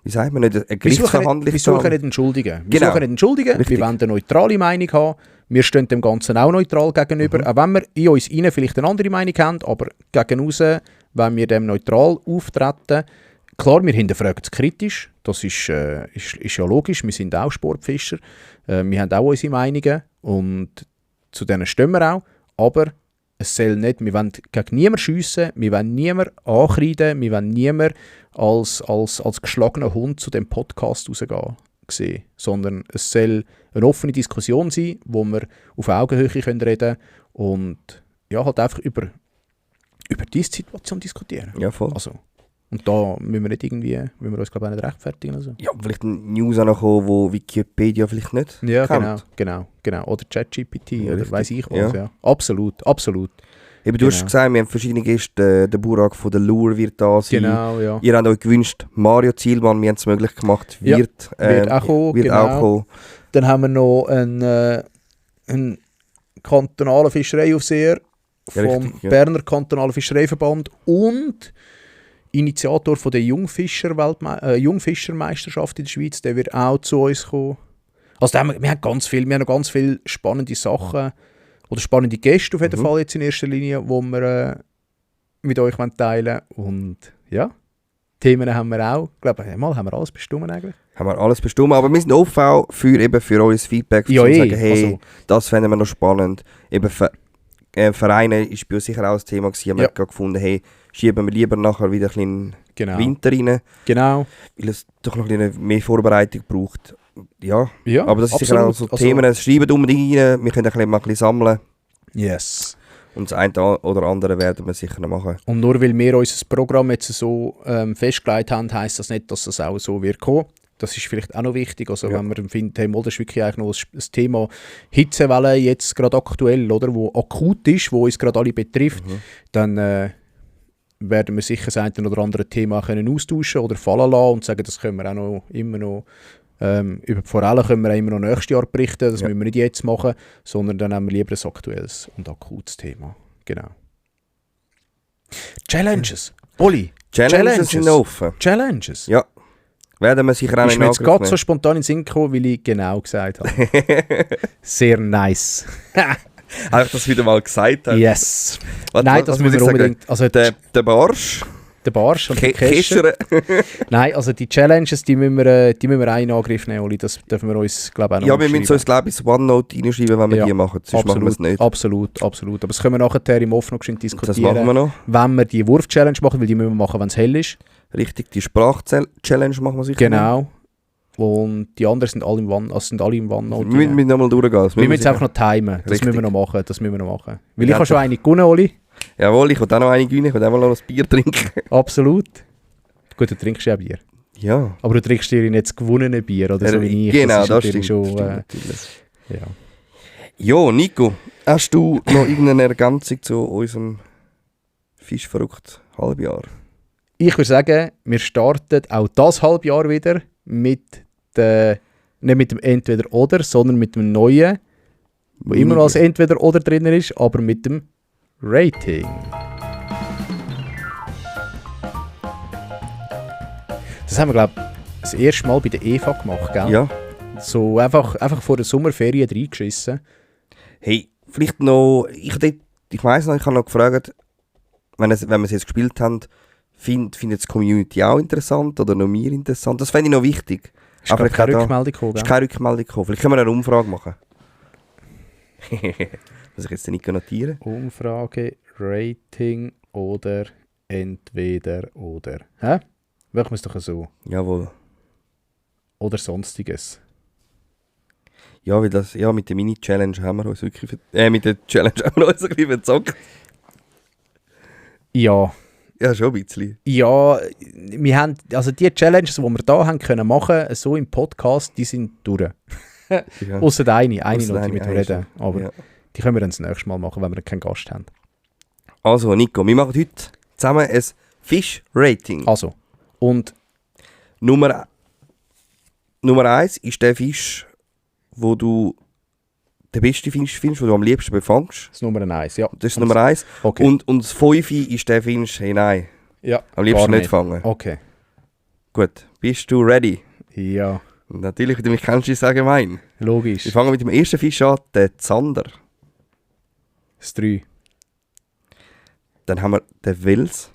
wie sagt man, nicht eine Gerichtsverhandlung. Wir suchen nicht entschuldigen. Wir wollen eine neutrale Meinung haben. Wir stehen dem Ganzen auch neutral gegenüber. Auch wenn wir in uns rein vielleicht eine andere Meinung haben, aber gegen raus, wenn wir dem neutral auftreten. Klar, wir hinterfragen es kritisch. Das ist ja logisch. Wir sind auch Sportfischer. Wir haben auch unsere Meinungen und zu denen stehen wir auch. Aber es soll nicht, wir wollen gegen niemanden schiessen, wir wollen niemanden ankreiden, wir wollen niemanden als geschlagener Hund zu dem Podcast rausgehen sehen, sondern es soll eine offene Diskussion sein, wo wir auf Augenhöhe reden können und ja, halt einfach über diese Situation diskutieren. Ja, voll. Also, und da müssen wir nicht irgendwie, müssen wir uns glaube ich nicht rechtfertigen. Also. Ja, vielleicht ein News auch noch kommen, wo Wikipedia vielleicht nicht kennt. Genau. Oder ChatGPT oder weiss ich was. Ja. Absolut. Eben, du hast gesagt, wir haben verschiedene Gäste. Der Burak von der Lure wird da sein. Genau, ja. Ihr habt euch gewünscht, Mario Zielmann, wir haben es möglich gemacht, wird auch kommen. Dann haben wir noch einen kantonalen Fischereiaufseher vom Berner Kantonalen Fischereiverband und Initiator von der Jungfischermeisterschaft in der Schweiz, der wird auch zu uns kommen. Also wir haben noch ganz viele spannende Sachen oder spannende Gäste auf jeden Fall jetzt in erster Linie, die wir mit euch teilen wollen. Und ja, Themen haben wir auch. Ich glaube, einmal haben wir alles bestimmt eigentlich. Haben wir alles bestimmt, aber wir sind offen für euer Feedback, zu sagen, hey, also, das fänden wir noch spannend. Eben Vereine ist bei uns sicher auch ein Thema gewesen. Haben wir gefunden, hey, schieben wir lieber nachher wieder ein bisschen Winter rein. Genau. Weil es doch noch ein bisschen mehr Vorbereitung braucht. Ja, aber das ist sicher auch so Themen. Schreiben unbedingt rein, wir können mal ein bisschen sammeln. Yes. Und das eine oder andere werden wir sicher noch machen. Und nur weil wir unser Programm jetzt so festgelegt haben, heisst das nicht, dass das auch so wird kommen. Das ist vielleicht auch noch wichtig. Also wenn man findet, hey, das ist wirklich eigentlich noch ein Thema Hitzewelle jetzt gerade aktuell, oder, wo akut ist, wo uns gerade alle betrifft, dann werden wir sicher das eine oder andere Thema können austauschen oder fallen lassen und sagen, das können wir auch noch immer noch über die Forellen können wir auch immer noch nächstes Jahr berichten. Das müssen wir nicht jetzt machen, sondern dann haben wir lieber ein aktuelles und akutes Thema. Genau. Challenges. Oli. Challenges sind offen. Challenges. Ja. Werden wir sicher auch ist mir jetzt gerade so spontan in den Sinn gekommen, weil ich genau gesagt habe. Sehr nice. Einfach, dass du wieder mal gesagt hast. Yes. Nein, das müssen wir unbedingt. Also der Barsch. Der Barsch und der Kescher. Nein, also die Challenges, die müssen wir auch in Angriff nehmen, Oli. Das dürfen wir uns, glaube ich, auch noch wir müssen uns, glaube ich, ins OneNote reinschreiben, wenn wir die machen. Sonst machen wir es nicht. Absolut. Aber das können wir nachher im Off noch diskutieren. Das machen wir noch. Wenn wir die Wurf-Challenge machen, weil die müssen wir machen, wenn es hell ist. Richtig, die Sprach-Challenge machen wir sicher. Genau. Und die anderen sind alle im OneNote. Wir müssen nochmal durchgehen. Wir müssen es einfach noch timen. Das müssen wir noch machen. Weil ich habe schon eine gewonnen, Oli. Jawohl, ich will auch noch eine gewinnen. Ich will auch mal noch ein Bier trinken. Absolut. Gut, du trinkst ja Bier. Ja. Aber du trinkst dir nicht das gewonnene Bier, oder so wie ich. Genau, das stimmt. Schon, ja. Jo, Nico, hast du noch irgendeine Ergänzung zu unserem Fischverrückt Halbjahr? Ich würde sagen, wir starten auch das Halbjahr wieder nicht mit dem Entweder-Oder, sondern mit dem Neuen, wo immer noch als Entweder-Oder drin ist, aber mit dem Rating. Das haben wir, glaube ich, das erste Mal bei der Eva gemacht, gell? Ja. So einfach vor der Sommerferien reingeschissen. Hey, vielleicht noch, ich weiss noch, ich habe noch gefragt, wenn wir es jetzt gespielt haben, findet die Community auch interessant oder noch mehr interessant? Das fände ich noch wichtig. Ist keine Rückmeldung gekommen. Ist keine Rückmeldung gekommen. Vielleicht können wir eine Umfrage machen. Muss ich jetzt nicht notieren? Umfrage, Rating oder entweder oder. Hä? Machen wir es doch so. Jawohl. Oder sonstiges. Ja, weil das, ja, mit der Mini-Challenge haben wir uns wirklich mit der Challenge haben wir uns ein bisschen verzockt. Ja. Ja, schon ein bisschen. Ja, wir haben, also die Challenges, die wir da haben können machen, so im Podcast, die sind durch. Ja. Ausser eine noch, die mit dem reden. Aber die können wir dann das nächste Mal machen, wenn wir keinen Gast haben. Also, Nico, wir machen heute zusammen ein Fisch-Rating. Also, und Nummer 1 ist der Fisch, wo du der beste Fisch findest, den du am liebsten befängst. Das ist Nummer 1, ja. Das ist Nummer 1. Okay. Und das 5 ist der Fisch, hey nein, ja, am liebsten nicht fangen. Okay. Gut, bist du ready? Ja. Und natürlich, wie du mich kennst, ist es allgemein. Logisch. Wir fangen mit dem ersten Fisch an, der Zander. Das 3. Dann haben wir den Wels.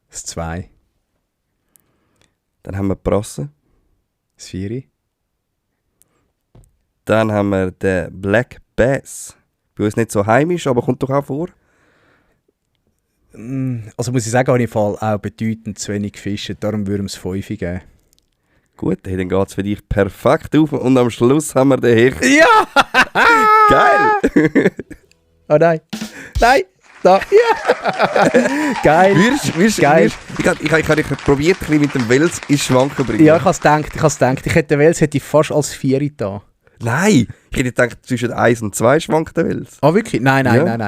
Das 2. Dann haben wir die Brasse. Das 4. Dann haben wir den Black Bass. Bei uns nicht so heimisch, aber kommt doch auch vor. Also muss ich sagen, habe ich Fall auch bedeutend zu wenig gefischt, darum würden wir es 5 geben. Gut, dann geht es für dich perfekt auf und am Schluss haben wir den Hecht. Ja! Geil! Oh nein! Nein! Da! Ja! Geil! Geil! Ich habe probiert, ein bisschen mit dem Wels ins Schwanken zu bringen. Ja, ich habe es gedacht. Ich hätte den Wels fast als 4 da. Nein! Ich hätte gedacht, zwischen 1 und 2 schwankt der Wels. Ah, wirklich? Nein.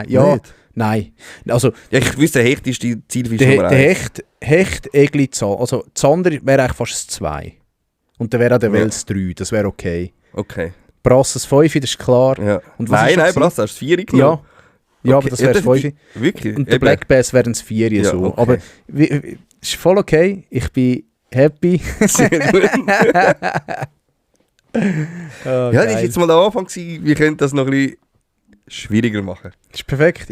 Ja, nicht. Nein. Also, ja, ich wüsste, der Hecht ist die Zielfisch Nummer 1. Der Hecht, Egli, Zander. Also, Zander wäre eigentlich fast 2. Und dann wäre auch der Wels 3. Das wäre okay. Okay. Brasses 5, das ist klar. Ja. Und nein, Brasses hast du 4 genommen. Ja, okay. aber das wäre 5. Wirklich? Und der Black Bass wären es 4 ja, so. Okay. Aber ist voll okay. Ich bin happy. Sehr gut. Oh, ja, das war jetzt mal der Anfang. Wir können das noch ein bisschen schwieriger machen. Ist perfekt.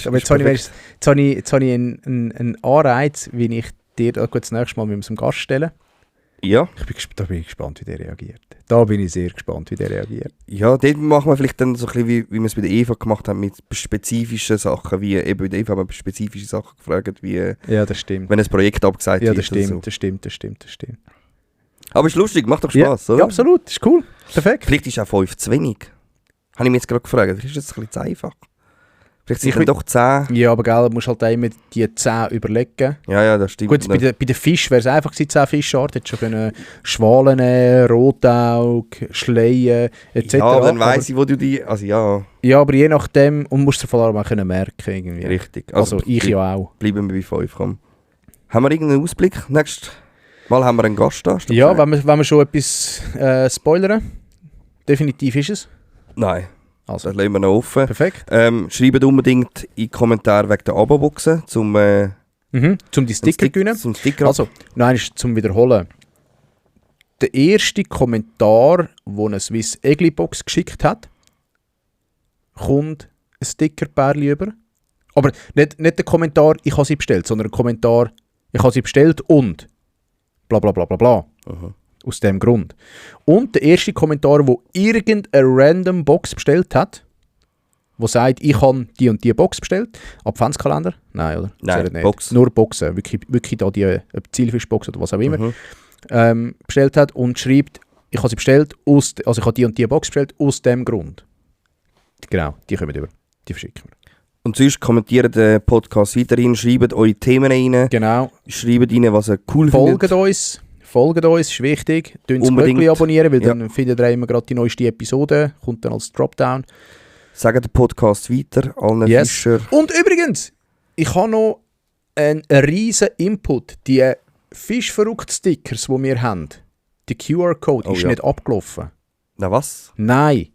Aber jetzt habe ich einen Anreiz, wie ich dir das nächste Mal mit unserem Gast stellen. Ja. Da bin ich gespannt, wie der reagiert. Da bin ich sehr gespannt, wie der reagiert. Ja, dort machen wir vielleicht dann so ein bisschen, wie wir es bei der Eva gemacht haben, mit spezifischen Sachen, wie eben bei der Eva haben wir spezifische Sachen gefragt, wie ja, das stimmt. Wenn ein Projekt abgesagt wird. Ja, das stimmt. Aber ist lustig, macht doch Spass, oder? Ja, absolut, ist cool. Perfekt. Vielleicht ist auch 5 zu wenig. Habe ich mich jetzt gerade gefragt. Vielleicht ist das ein bisschen zu einfach. Vielleicht sind es doch 10. Ja, aber gell, du musst halt auch immer die 10 überlegen. Ja, das stimmt. Gut, bei den Fischen wäre es einfach gewesen, 10 Fischarten. Hättest schon können Schwalen nehmen, Rotaug, Schleien etc. Ja, dann weiss ich, wo du die... Also ja. Ja, aber je nachdem, und musst du vor allem auch können merken irgendwie. Richtig. Also ich ja auch. Bleiben wir bei 5. Komm. Haben wir irgendeinen Ausblick? Nächstes Mal haben wir einen Gast da. Ja, wenn wir schon etwas spoilern. Definitiv ist es. Nein. Also. Das lassen wir noch offen. Perfekt. Schreibt unbedingt in die Kommentare wegen der Abo-Boxen zum die Sticker gewinnen. Zum Sticker. Also, nein, zum Wiederholen. Der erste Kommentar, den eine Swiss Egli Box geschickt hat, kommt ein Stickerpärchen über. Aber nicht der Kommentar, ich habe sie bestellt, sondern ein Kommentar, ich habe sie bestellt und bla bla bla bla bla. Aus dem Grund. Und der erste Kommentar, wo irgendeine random Box bestellt hat, wo sagt, ich habe die und die Box bestellt. Adventskalender? Nein, oder? Nein, nicht. Box. Nur Boxen. Wirklich da die Zielfischbox oder was auch immer. Bestellt hat und schreibt, ich habe sie bestellt, ich habe die und die Box bestellt, aus dem Grund. Genau, die kommen über. Die verschicken wir. Und sonst kommentiert den Podcast weiterhin, schreibt eure Themen rein. Genau. Schreibt rein, was ihr cool findet. Folgt uns, ist wichtig. Unbedingt das Glöckchen abonnieren, weil dann findet ihr immer gerade die neueste Episode. Kommt dann als Dropdown. Sagt den Podcast weiter, allen Fischer. Und übrigens, ich habe noch einen riesen Input. Die Fischverrückt-Stickers, die wir haben, der QR-Code ist nicht abgelaufen. Na was? Nein,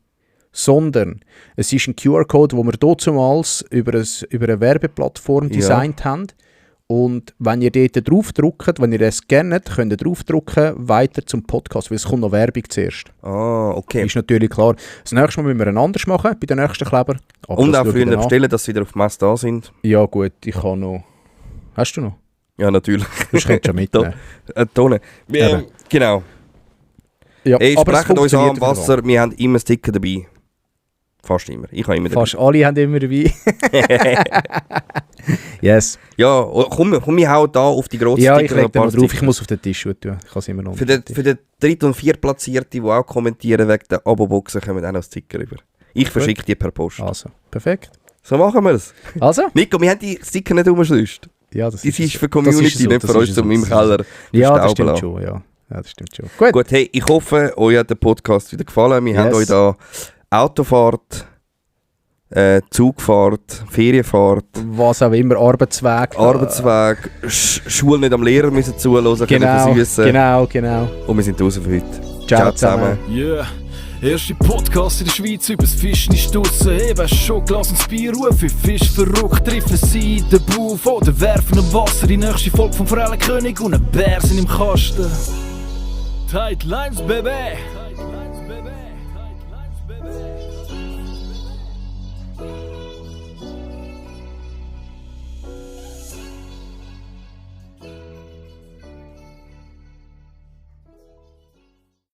sondern es ist ein QR-Code, den wir damals über eine Werbeplattform designt haben. Und wenn ihr dort draufdrückt, wenn ihr das gerne könnt ihr draufdrücken, weiter zum Podcast, weil es kommt noch Werbung zuerst. Ah, okay. Ist natürlich klar. Das nächste Mal müssen wir einen anders machen, bei den nächsten Kleber. Aber und auch früher bestellen, dass sie wieder auf die Messe da sind. Ja gut, ich habe noch... Hast du noch? Ja, natürlich. Das könntest du schon mitnehmen. Eine Tonne. Genau. Ja, Hey, sprechen uns an am funktioniert Wasser, wir haben immer Sticker dabei. Fast immer. Ich habe immer dabei. Fast alle haben immer dabei. Yes. Ja, komm, wir hauen da auf die grosse Ja, Sticker. ich lege da mal drauf. Ich muss auf den Tisch tun. Ich kann es immer noch. Für den 3. und 4. Platzierte, die auch kommentieren wegen der Abo-Boxen, kommen auch noch Sticker rüber. Ich verschicke die per Post. Also, perfekt. So machen wir es. Also? Nico, wir haben die Sticker nicht umschlüsst. Ja, das ist für die Community, nicht für uns zum im Keller. Ja, das stimmt schon. Ja, das stimmt schon. Gut, hey, ich hoffe, euch hat der Podcast wieder gefallen. Wir haben euch da Autofahrt, Zugfahrt, Ferienfahrt, was auch immer, Arbeitsweg, Schule nicht am Lehrer müssen zuhören, genau. Und wir sind draußen für heute. Ciao zusammen. Yeah. Erste Podcast in der Schweiz übers Fischen ist draussen. Eben schon Glas ins Bier, für Fisch verrückt. Treffen sie den Buff oder werfen im Wasser. Die nächste Folge vom Forellenkönig und ein Bär sind im Kasten. Tight Lines, Baby!